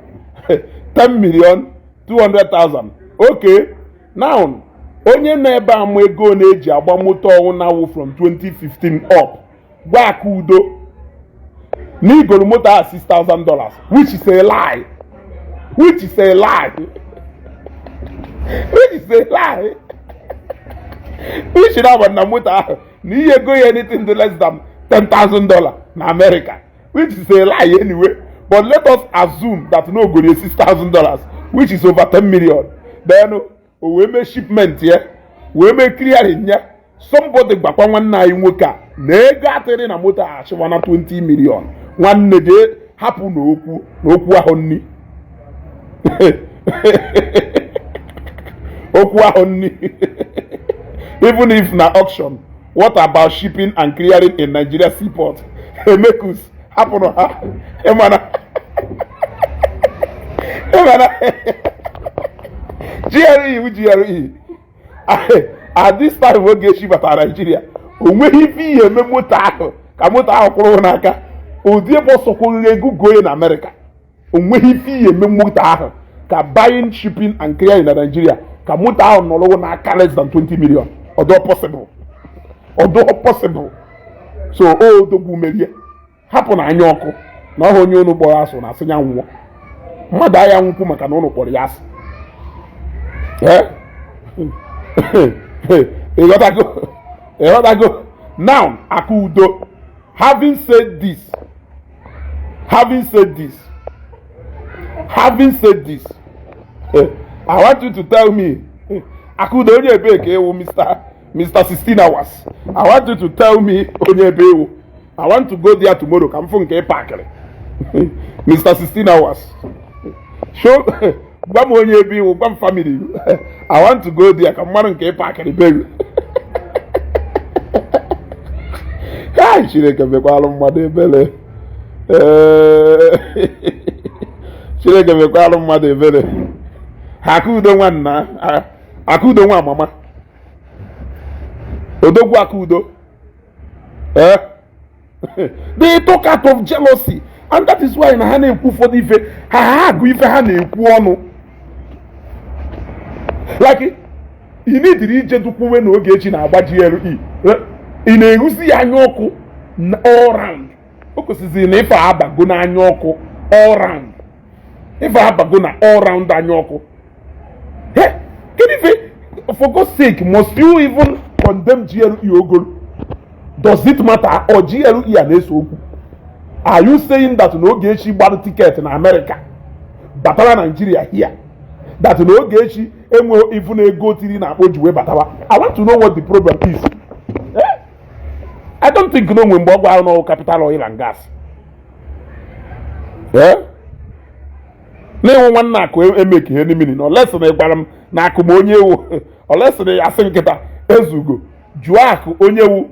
10 million 200,000. Okay, now onye nọ ebe a ma ego na-eji agba moto ọnwụ na-awụ from 2015 up, gwa aka udo na igoro moto a $6,000, which is a lie, which is a lie, which is a lie, which na bụ na moto ahụ na ihe ego ya anything less than $10,000 na America, which is a lie anyway. But let us assume that no go $6,000, which is over 10 million. Then o wee mee shipment ya, wee mee clearing ya. Somebody gbakwa nwanne anyị nwoke a na ego atịrị na moto a achịwa na 20 million. Nwanne, jee hapụ n'okwu n'okwu ahụ nni. Okwu ahụ nni. Even if na auction, what about shipping and clearing in Nigeria seaport? Emekus, hapụrụ ha. Ịmana GLE wu GLE at this time Ogechi batara Nigeria, o nweghị ife ihe eme moto ahụ ka moto ahụ kwụrụ n'aka ụdị ebe ọsọkwụrụ ego goye na America. O nweghị ife ihe eme moto ahụ ka buying, shipping and clearing na Nigeria ka moto ahụ nọrọ n'aka less than 20 million. Ọdọ possible, ọdọ possible. So o odogwu merie, hapụ na anya ọkụ na ọha onye unu kpọrọ asụ na asị ya nwụọ. Mmadụ agha nwụkwu maka na unu kpọrọ ya asị. Eh? Ịghọtago? Ịghọtago? Now, Akudo, having said this, having said this, having said this, I want you to tell me, Akudo, onye ebe ka ewu? Mr. 16 hours, I want you to tell me onye ebe ewu. I want to go there tomorrow ka m fụ nke ị pakịrị. Mr. 16 hours, show, gwa m onye ebe iwu, gwa m family. I want to go there ka m mara nke ị pakịrị be gị. Kai, Chineke mekwalụ mmadụ ebere. Ee, Chineke mekwalụ mmadụ ebere. Akudo nwanna, Akudo nwa mama, odogwu Akudo. Eh, they talk out of jealousy, and that is why na ha na-ekwu ụfọdụ ife ha agụ ife ha na-ekwu ọnụ like ị nidiri ije dukwuwe na Ogechi na-agba GLE, ị na-ehuzi ya anya ọkụ all round. O kwesịrị na ife abago n'anya ọkụ all round, ife abago na all round anya ọkụ. Kedu ife? For God's sake, must you even condemn GLE ogolo? Does it matter? Or GLE a na-ese okwu? Are you saying that na Ogechi gbara ticket na America batara Nigeria here, that na Ogechi enweghị even ego tiri na akpọ ji wee batawa? I want to know what the problem is. Eh? I don't think na onwe mgbe ọ gwara n'ọwụ Capital Oil and Gas. Eh? Na-enwe nwanne akụ emeki ihe n'imini na olesi na ịgwara m na akụ ma onye ewu olesi na ya asị nkịta ezugo jụọ akụ onye wu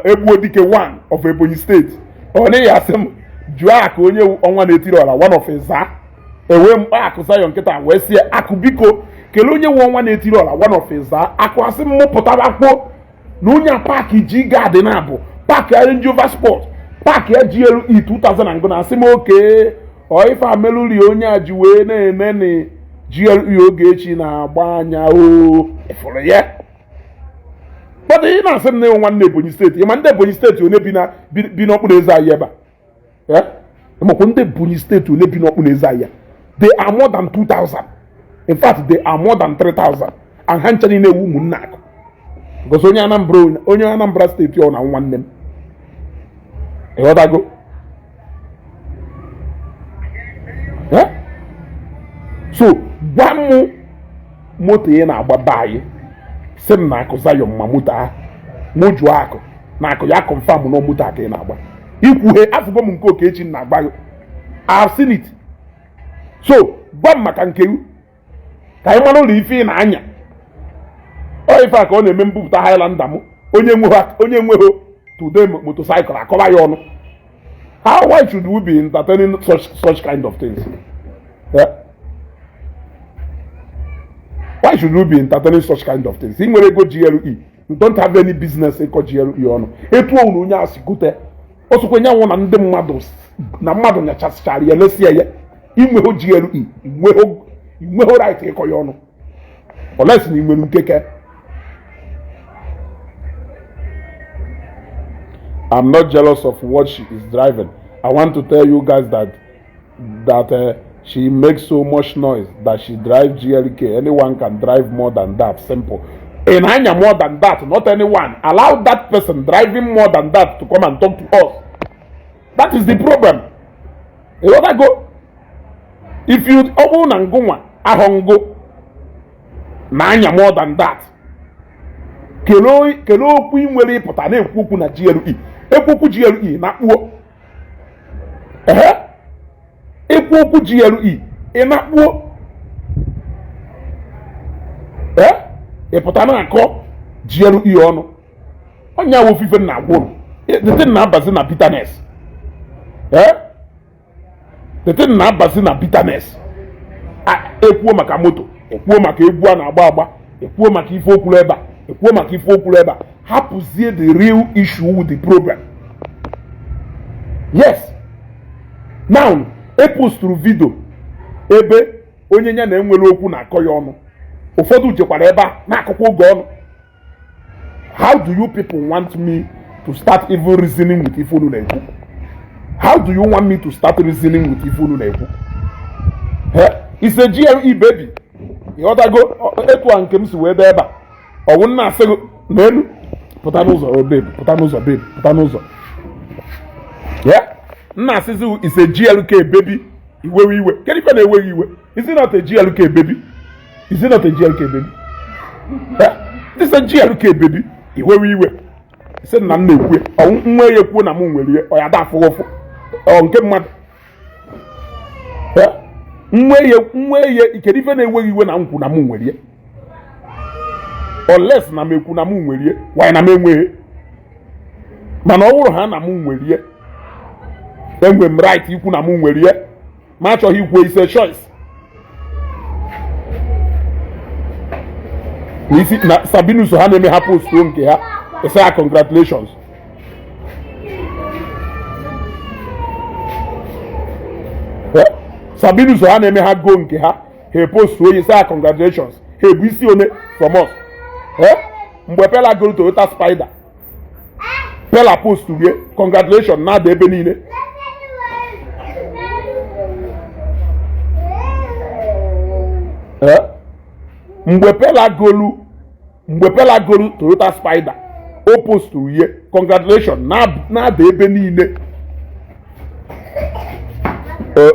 egbuo dike one of Ebonyi State. Ọ naghị asị m jụọ akụ onye wu ọnwa na-etiri ọra one of Ịza. Ewee mkpa akụ Zion nkịta wee sie akụ, biko kelee onye nwe ọnwa na-etiri ọra one of Ịza. Akụ asị m mụpụtara kwuo na onye a park ji gadị na abụ park ya Range Rover Sport, park ya GLE 2000 and na asị m oke ọ ife ameluri onye a ji wee na-ene na GLE Ogechi na-agba anya o ịfụrụ ya. But ị na-asị m na ịnwe nwanne Ebonyi State, ịma ndị Ebonyi State one bi na bi n'okpuru eze anyị ebe a? Ịmakwa ndị Ebonyi State one bi n'okpuru eze anyị? They are more than 2000. In fact, they are more than 3000, and ha ncha niile ewu ụmụnne akụ, because onye Anambra, onye Anambra State ọ na nwanne m. Ịghọtago? So gwa m moto ị na-agba be anyị, sị m na akụ Zion ma moto ahụ mụ jụọ akụ na akụ ya confirm na moto a ka ị na-agba. Ikwughe afụgo m nke Okechi na-agba gị. I've seen it. So gwa m maka nke ka anyị mara ụlọ ife ị na-anya. Ọ ife a ka ọ na-eme mbupụta Highlander m. Onye nweghị today motorcycle akọba ya ọnụ. How, why should we be entertaining such kind of things? Yeah? Why should we be entertaining such kind of things? Ị nwere ego GLE, you don't have any business ịkọ GLE ọnụ. Etu ọwụrụ onye a si gote osokwe nyanwụ na ndị mmadụ na mmadụ nyachasịchara ya lesie ya. Inweghị GLE, inweghị right ịkọ ya ọnụ unless na ị nwere nkeke. I'm not jealous of what she is driving. I want to tell you guys that she makes so much noise that she drives GLK. Anyone can drive more than that. Simple. In Anya more than that, not anyone. Allow that person driving more than that to come and talk to us. That is the problem. You want to go? If you open and go ahongo na anya more than that. Kelee okwu ị nwere ịpụta na-ekwu okwu na GLE. Ekwu okwu GLE na kpuo. Ehe. Ekwu okwu GLE ị na-akpuo. Ee, ị pụta na-akọ GLE ọnụ onye awụ ofufe na agwụ. The thing na-abazi na bitterness. Ee, the thing na-abazi na bitterness. Ekwuo maka moto, ekwuo maka egwu a na-agba agba, ekwuo maka ife okwuru ebe a, ekwuo maka ife okwuru ebe a, hapụzie the real issue with the problem. Yes, now eposturu video ebe onye ya na-enwere okwu na-akọ ya ọnụ. Ụfọdụ jekwara ebe a na-akụkwa oge ọnụ. How do you people want me to start even reasoning with ife unu na-ekwu? How do you want me to start reasoning with ife unu na-ekwu? It's a GLE baby, ịghọtago? Etu a nke m si wee dee ebe a, ọwụ nna asị gị n'elu, pụta n'ụzọ. O babe, pụta n'ụzọ. Babe, pụta n'ụzọ. Yeah, nna asịzi is a GLK baby, iwewe iwe. Kedu ife na-eweghị iwe? Is it not a GLK baby? Is it not a GLK baby? Yeah, this is a GLK baby. Iwewe iwe, sị na m na-ekwu ọ nwa ya ekwuo na m nwere ihe ọ ya da afụ ụfụ ọ nke mmadụ. Nwe ya, kedu ife na-enweghị iwe na m kwu na m nwere ihe? Unless na m ekwu na m nwere ihe, why na m enweghị? Mana ọ bụrụ ha na m nwere ihe, enwe m right ikwu na m nwere ihe. Ma achọghị ikwu, is a choice. N'isi na Sabinus ha na-eme ha postuo nke ha, ese ha congratulations. Sabinus ha na-eme ha go nke ha, ha epostuo ya, ese ha congratulations. Ha ebu isi one from us. Mgbe Pela goro Toyota Spider, Pela post rie congratulations na-ada ebe niile. Mgbe Pela golu Toyota Spider, o posturu ihe congratulations na-ada ebe niile.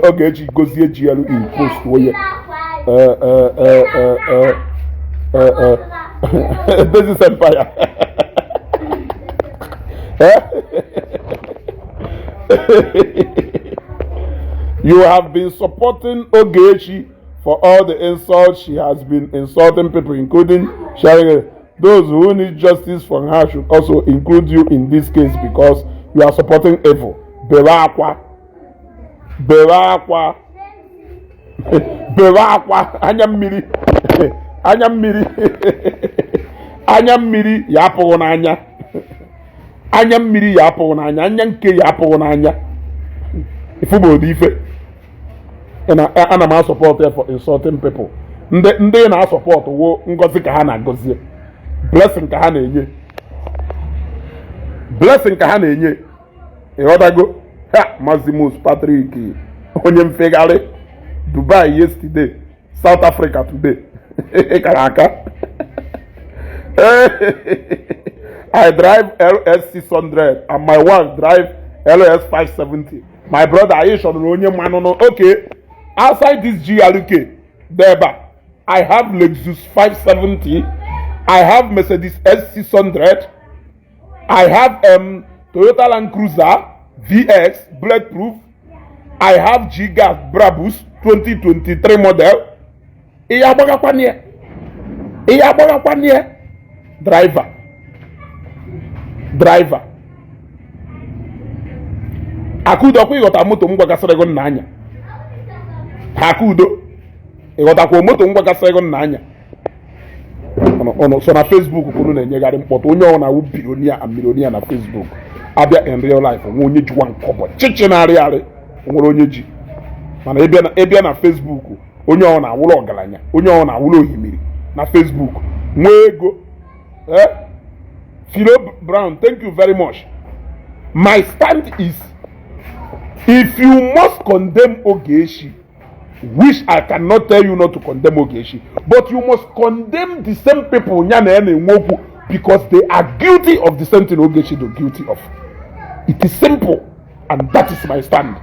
Ogechi gozie GLE post onye This is Empire. You have been supporting Ogechi for all the insults she has been insulting people, including sharing. Those who need justice from her should also include you in this case because you are supporting evil. Bere akwa. Bere akwa. Bere akwa. Anya mmiri. Anya mmiri. Anya mmiri ya apụghị n'anya. Anya mmiri ya apụghị n'anya. Anya nke ya apụghị n'anya. Ifu bụ ife. Ana m asọpọtụ ya for insulting people. Ndị na-asọpọtụ wo ngozi ka ha na-agọzie, blessing ka ha na-enye, blessing ka ha na-enye. Ịghọtago? Ha Mazimus Patrick onye mfegharị Dubai yesterday, South Africa today. Kara aka. I drive LS 600 and my wife drive LS 570. My brother, anyị chọrọ onye mmanụ. Okay, outside this GLK deba, I have Lexus 570, I have Mercedes S600, I have Toyota Land Cruiser VX bulletproof, I have G-Gas Brabus 2023 model. Ihe agbagakwana, ihe agbagakwana. Driver, driver Akudo, kwa ịghọta moto m gwagasịrị gị nna anya. Akudo, ịghọtakwa moto m gwagasịrị gị nna anya? Ọnụ so na Facebook kwuru na-enyegharị mkpọtụ. Onye ọ na-awụ billionaire and millionaire na Facebook, abịa in real life nwe onye ji nwa nkọbọ chichi na-arị arị, nwere onye ji. Mana ịbịa na Facebook, onye ọ na-awụrụ ọgaranya, onye ọ na-awụrụ ohimiri na Facebook nwee ego. Philo Brown, thank you very much. My stand is, if you must condemn Ogechi, which I cannot tell you not to condemn Ogechi, but you must condemn the same people nya na ya na-enwe okwu, because they are guilty of the same thing Ogechi do guilty of. It is simple, and that is my stand.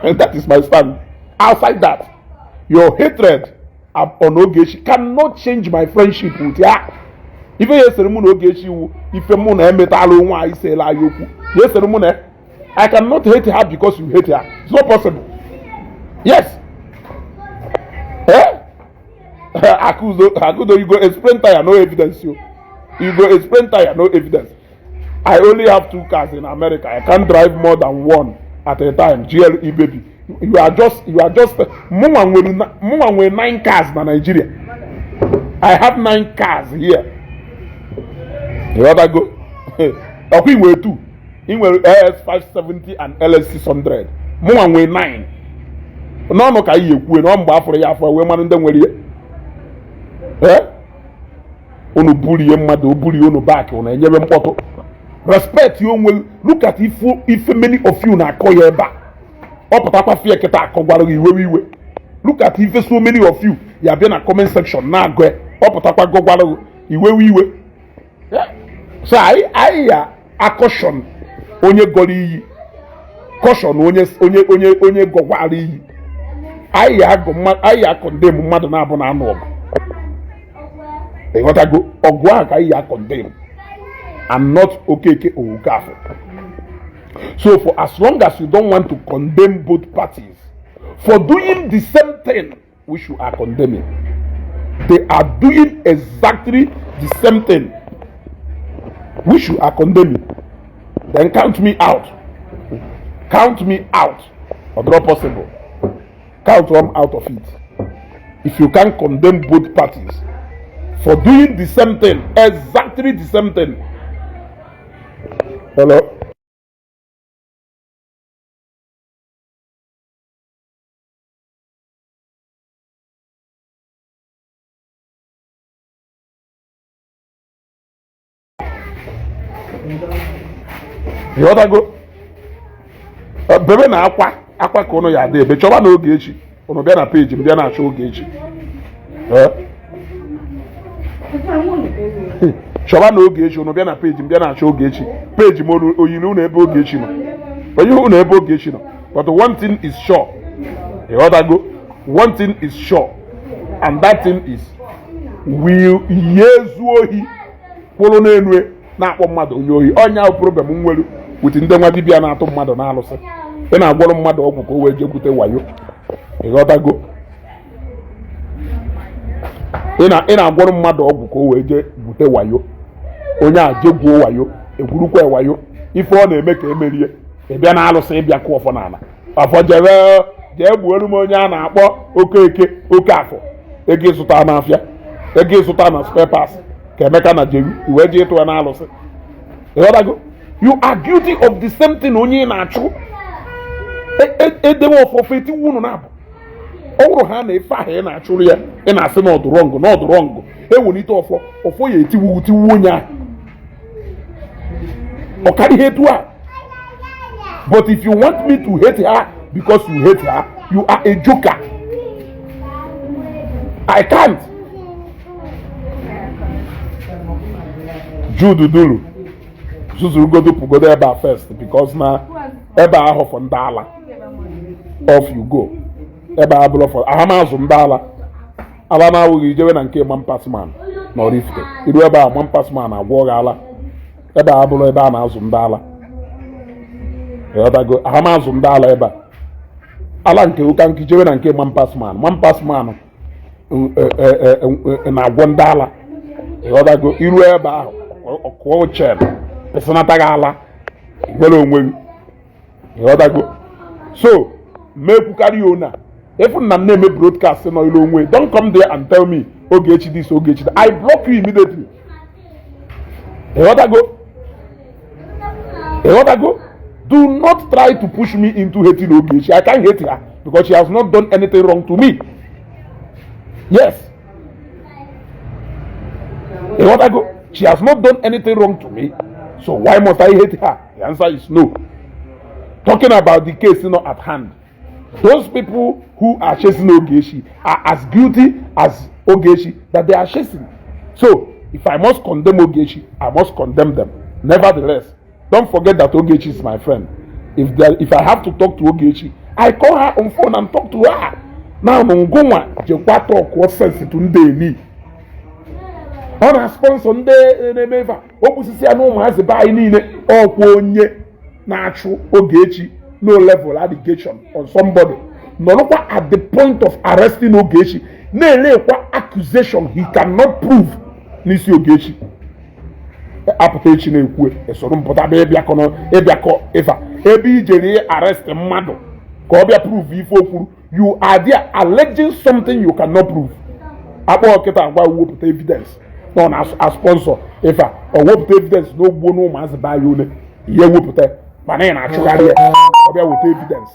And that is my stand. Outside that, your hatred on Ogechi cannot change my friendship with ya. Ife ya esere mụ na Ogechi wu ife mụ na emetala onwe anyị seela anyị okwu. Ya esere mụ na I cannot hate her because you hate her. It's not possible. Yes. Eh? Akudo, Akudo, you go explain tire, no evidence. You go explain tire, no evidence. I only have two cars in America. I can't drive more than one at a time. GLE baby. You are just mụnwa nwere nine cars na Nigeria. I have nine cars here. Ịghọtago? Ọkwa i nwere two. Ị nwere AS 570 and LS 600. Mụnwa nwere nine. N'ọnụ ka anyị ekwue na ọ mgbe afọrọ ya afọ wee mara ndị nwere ihe. Ee? Unu burie mmadụ, o burie unu back, unu enyebe mkpọtụ. Respect ya onwe. Look at ife many of you na-akọ ya ebe a. Ọ pụtakwa fie kịta akọgwara gị iwewe iwe. Look at ife so many of you ya bịa na comment section na-agụ ya. Ọ pụtakwa gọgwara gị iwewe iwe. So anyị ya a-caution onye gọrọ iyi, caution onye gọkwara iyi. Anyị ya agụ anyị ya a-condemn mmadụ na-abụ na anụ ọgụ. Ịghọtago? Ọgụ ahụ ka anyị ya a-condemn and not Okeke Owukafọ. So for as long as you don't want to condemn both parties for doing the same thing which you are condemning, they are doing exactly the same thing which you are condemning, then count me out. Count me out. Or not possible. Count one out of it. If you can condemn both parties for doing the same thing, exactly the same thing. Hello? Ịghọtago? Bebe na akwa akwa ka ụnụ ya adị ebe chọba na Ogechi. Ụnụ bịa na peji m bịa na-achọ Ogechi. Chọba na Ogechi. Ụnụ bịa na peji m bịa na-achọ Ogechi. Peji m oyiri ụnụ ebe Ogechi nọ, onye ụnụ ebe Ogechi nọ. But one thing is sure, ịghọtago? One thing is sure, and that thing is will ihe ezu ohi kwụrụ n'elu na-akpọ mmadụ onye ohi. Ọnya ahụ problem m nwere with ndị nwa dibịa na-atụ mmadụ na-alụsị. Ị na-agwọrọ mmadụ ọgwụ ka o wee jekwute wayo. Ịghọtago? Ị na-agwọrọ mmadụ ọgwụ ka o wee jee gwute wayo. Onye a jegwuo wayo, egwurukwa wayo. Ife ọ na-eme ka emerie. Ị bịa na alụsị, ịbịa kụọ ọfọ n'ala, afọ jebe jee gbuoro m onye a na-akpọ Okeke oke afọ. Ego ịzụta n'afịa, ego ịzụta na spare parts ka Emeka na jeru iwee jee ịtụ ya n'alụsị. Ịghọtago? You are guilty of the same thing onye ị na-achụ. Edewe ọfọfọ etiwu unu na-abụ. Ọ bụrụ ha na ife ahụ ị na-achụrụ ya, ị na-asị na ọdụ wrong, na ọdụ wrong, ewelite ọfọ, ọfọ ya etiwu tiwu onye ahụ. Ọ karịghị etu a. But if you want me to hate her because you hate her, you are a joker. I can't. Jude Duru zuzurugodo pụgodo ebe a first, because na ebe ahụ for ndị ala. Off you go. Ebe a bụrụ for ahamazụ ndị ala. Ala na-awụghị ijewe na nke man pasman na Oraifite. Iru ebe a, man pasman agwọ gị ala. Ebe a bụrụ ebe a na-azụ ndị ala. Ịghọtago? Ahamazụ ndị ala ebe a. Ala nke ụka nke ijewe na nke man pasman. Man pasman na-agwọ ndị ala. Ịghọtago? Iru ebe ahụ, ọkụọ chen pịsịnata gị ala, nwere onwe gị. Ịghọtago? So mekwukarị ona if nna m na-eme broadcast nọ ilu onwe, don't come there and tell me Ogechi this, Ogechi that. I block you immediately. Ịghọtago? Ịghọtago? Do not try to push me into hating Ogechi. I can't hate her because she has not done anything wrong to me. Yes, ịghọtago? She has not done anything wrong to me, so why must I hate her? The answer is no. Talking about the case not at hand, those people who are chasing Ogechi are as guilty as Ogechi that they are chasing. So if I must condemn Ogechi, I must condemn them. Nevertheless, don't forget that Ogechi is my friend. If I have to talk to Ogechi, I call her on phone and talk to her. Now ngụnwa jekwa talk sense to ndị eni ọ na sponsor ndị na-eme ife a. O gbusisi ya na ụmụazị be anyị niile. Ọkwa onye na-achụ Ogechi, no level allegation on somebody. Nọrọkwa at the point of arresting Ogechi, na-elekwa accusation he cannot prove n'isi Ogechi. Apụta echi na-ekwu esoro mpụta bụ ịbịakọ ịbịakọ ịfa ebe ijere arrest mmadụ ka ọ bịa prove ife o kwuru. You are there alleging something you cannot prove. Akpọ kịta agwa wepụta evidence na ọ na-sponsor ife a, ọ wepụta evidence na ogbuo na ụmụazị baa ya ole ihe wepụta, mana ị na-achụgharị ya ọ bịa weta evidence.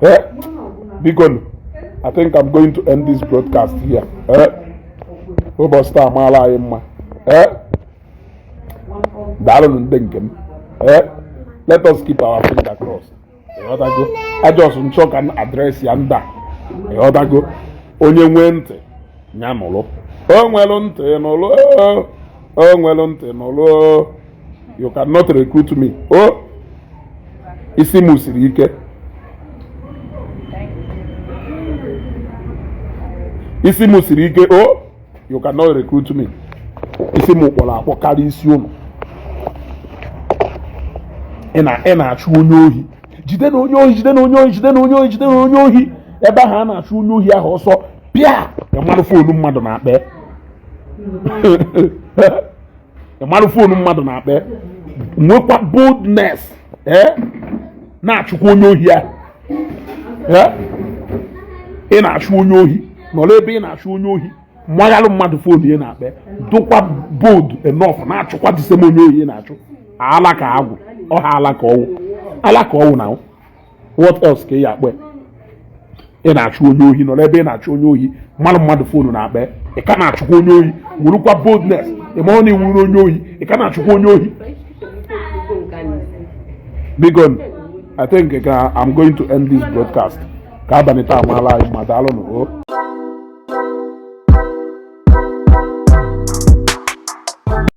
Eh, biko, I think I'm going to end this broadcast here. Eh, ụbọchị taa amaala anyị mma. Eh, daalụnụ ndị nke m. Eh, let us keep our finger crossed. Ịghọtago? A just nchọ ka m address ya ndị a. Ịghọtago? Onye nwee ntị ya nụrụ, o nwelu ntị nụrụ, o nwelu ntị nụrụ. You cannot recruit me. O isi m siri ike, isi m siri ike. O you cannot recruit me. Isi m kpọrọ akpọ karịa isi ụnụ. Ị na-achụ onye ohi, jide na onye ohi, jide na onye ohi, jide na onye ohi, jide na onye ohi. Ebe ahụ a na-achụ onye ohi ahụ ọsọ, pịa, ịmarụ phone mmadụ na-akpa, ịmarụ phone mmadụ na-akpa, nwekwa boldness ee na-achụkwa onye ohi ahụ. Ị na-achụ onye ohi, nọrọ ebe ị na-achụ onye ohi, maghalụ mmadụ phone ya na-akpa, dụkwa bold enough na-achụkwa the same onye ohi na-achụ. Ala ka agwụ ọha, ala ka ọwụ, ala ka ọwụ na what else ka ị ya akpọ? Ị na-achụ onye ohi, nọrọ ebe ị na-achụ onye ohi, mmadụ mmadụ phone na-akpa, ị ka na-achụkwa onye ohi, werukwa boldness. Ị ma ọ na iwuru onye ohi, ị ka na-achụkwa onye ohi. Biko, I think I'm going to end this broadcast. Ka abalị taa amaala anyị ma. Daalụnụ o.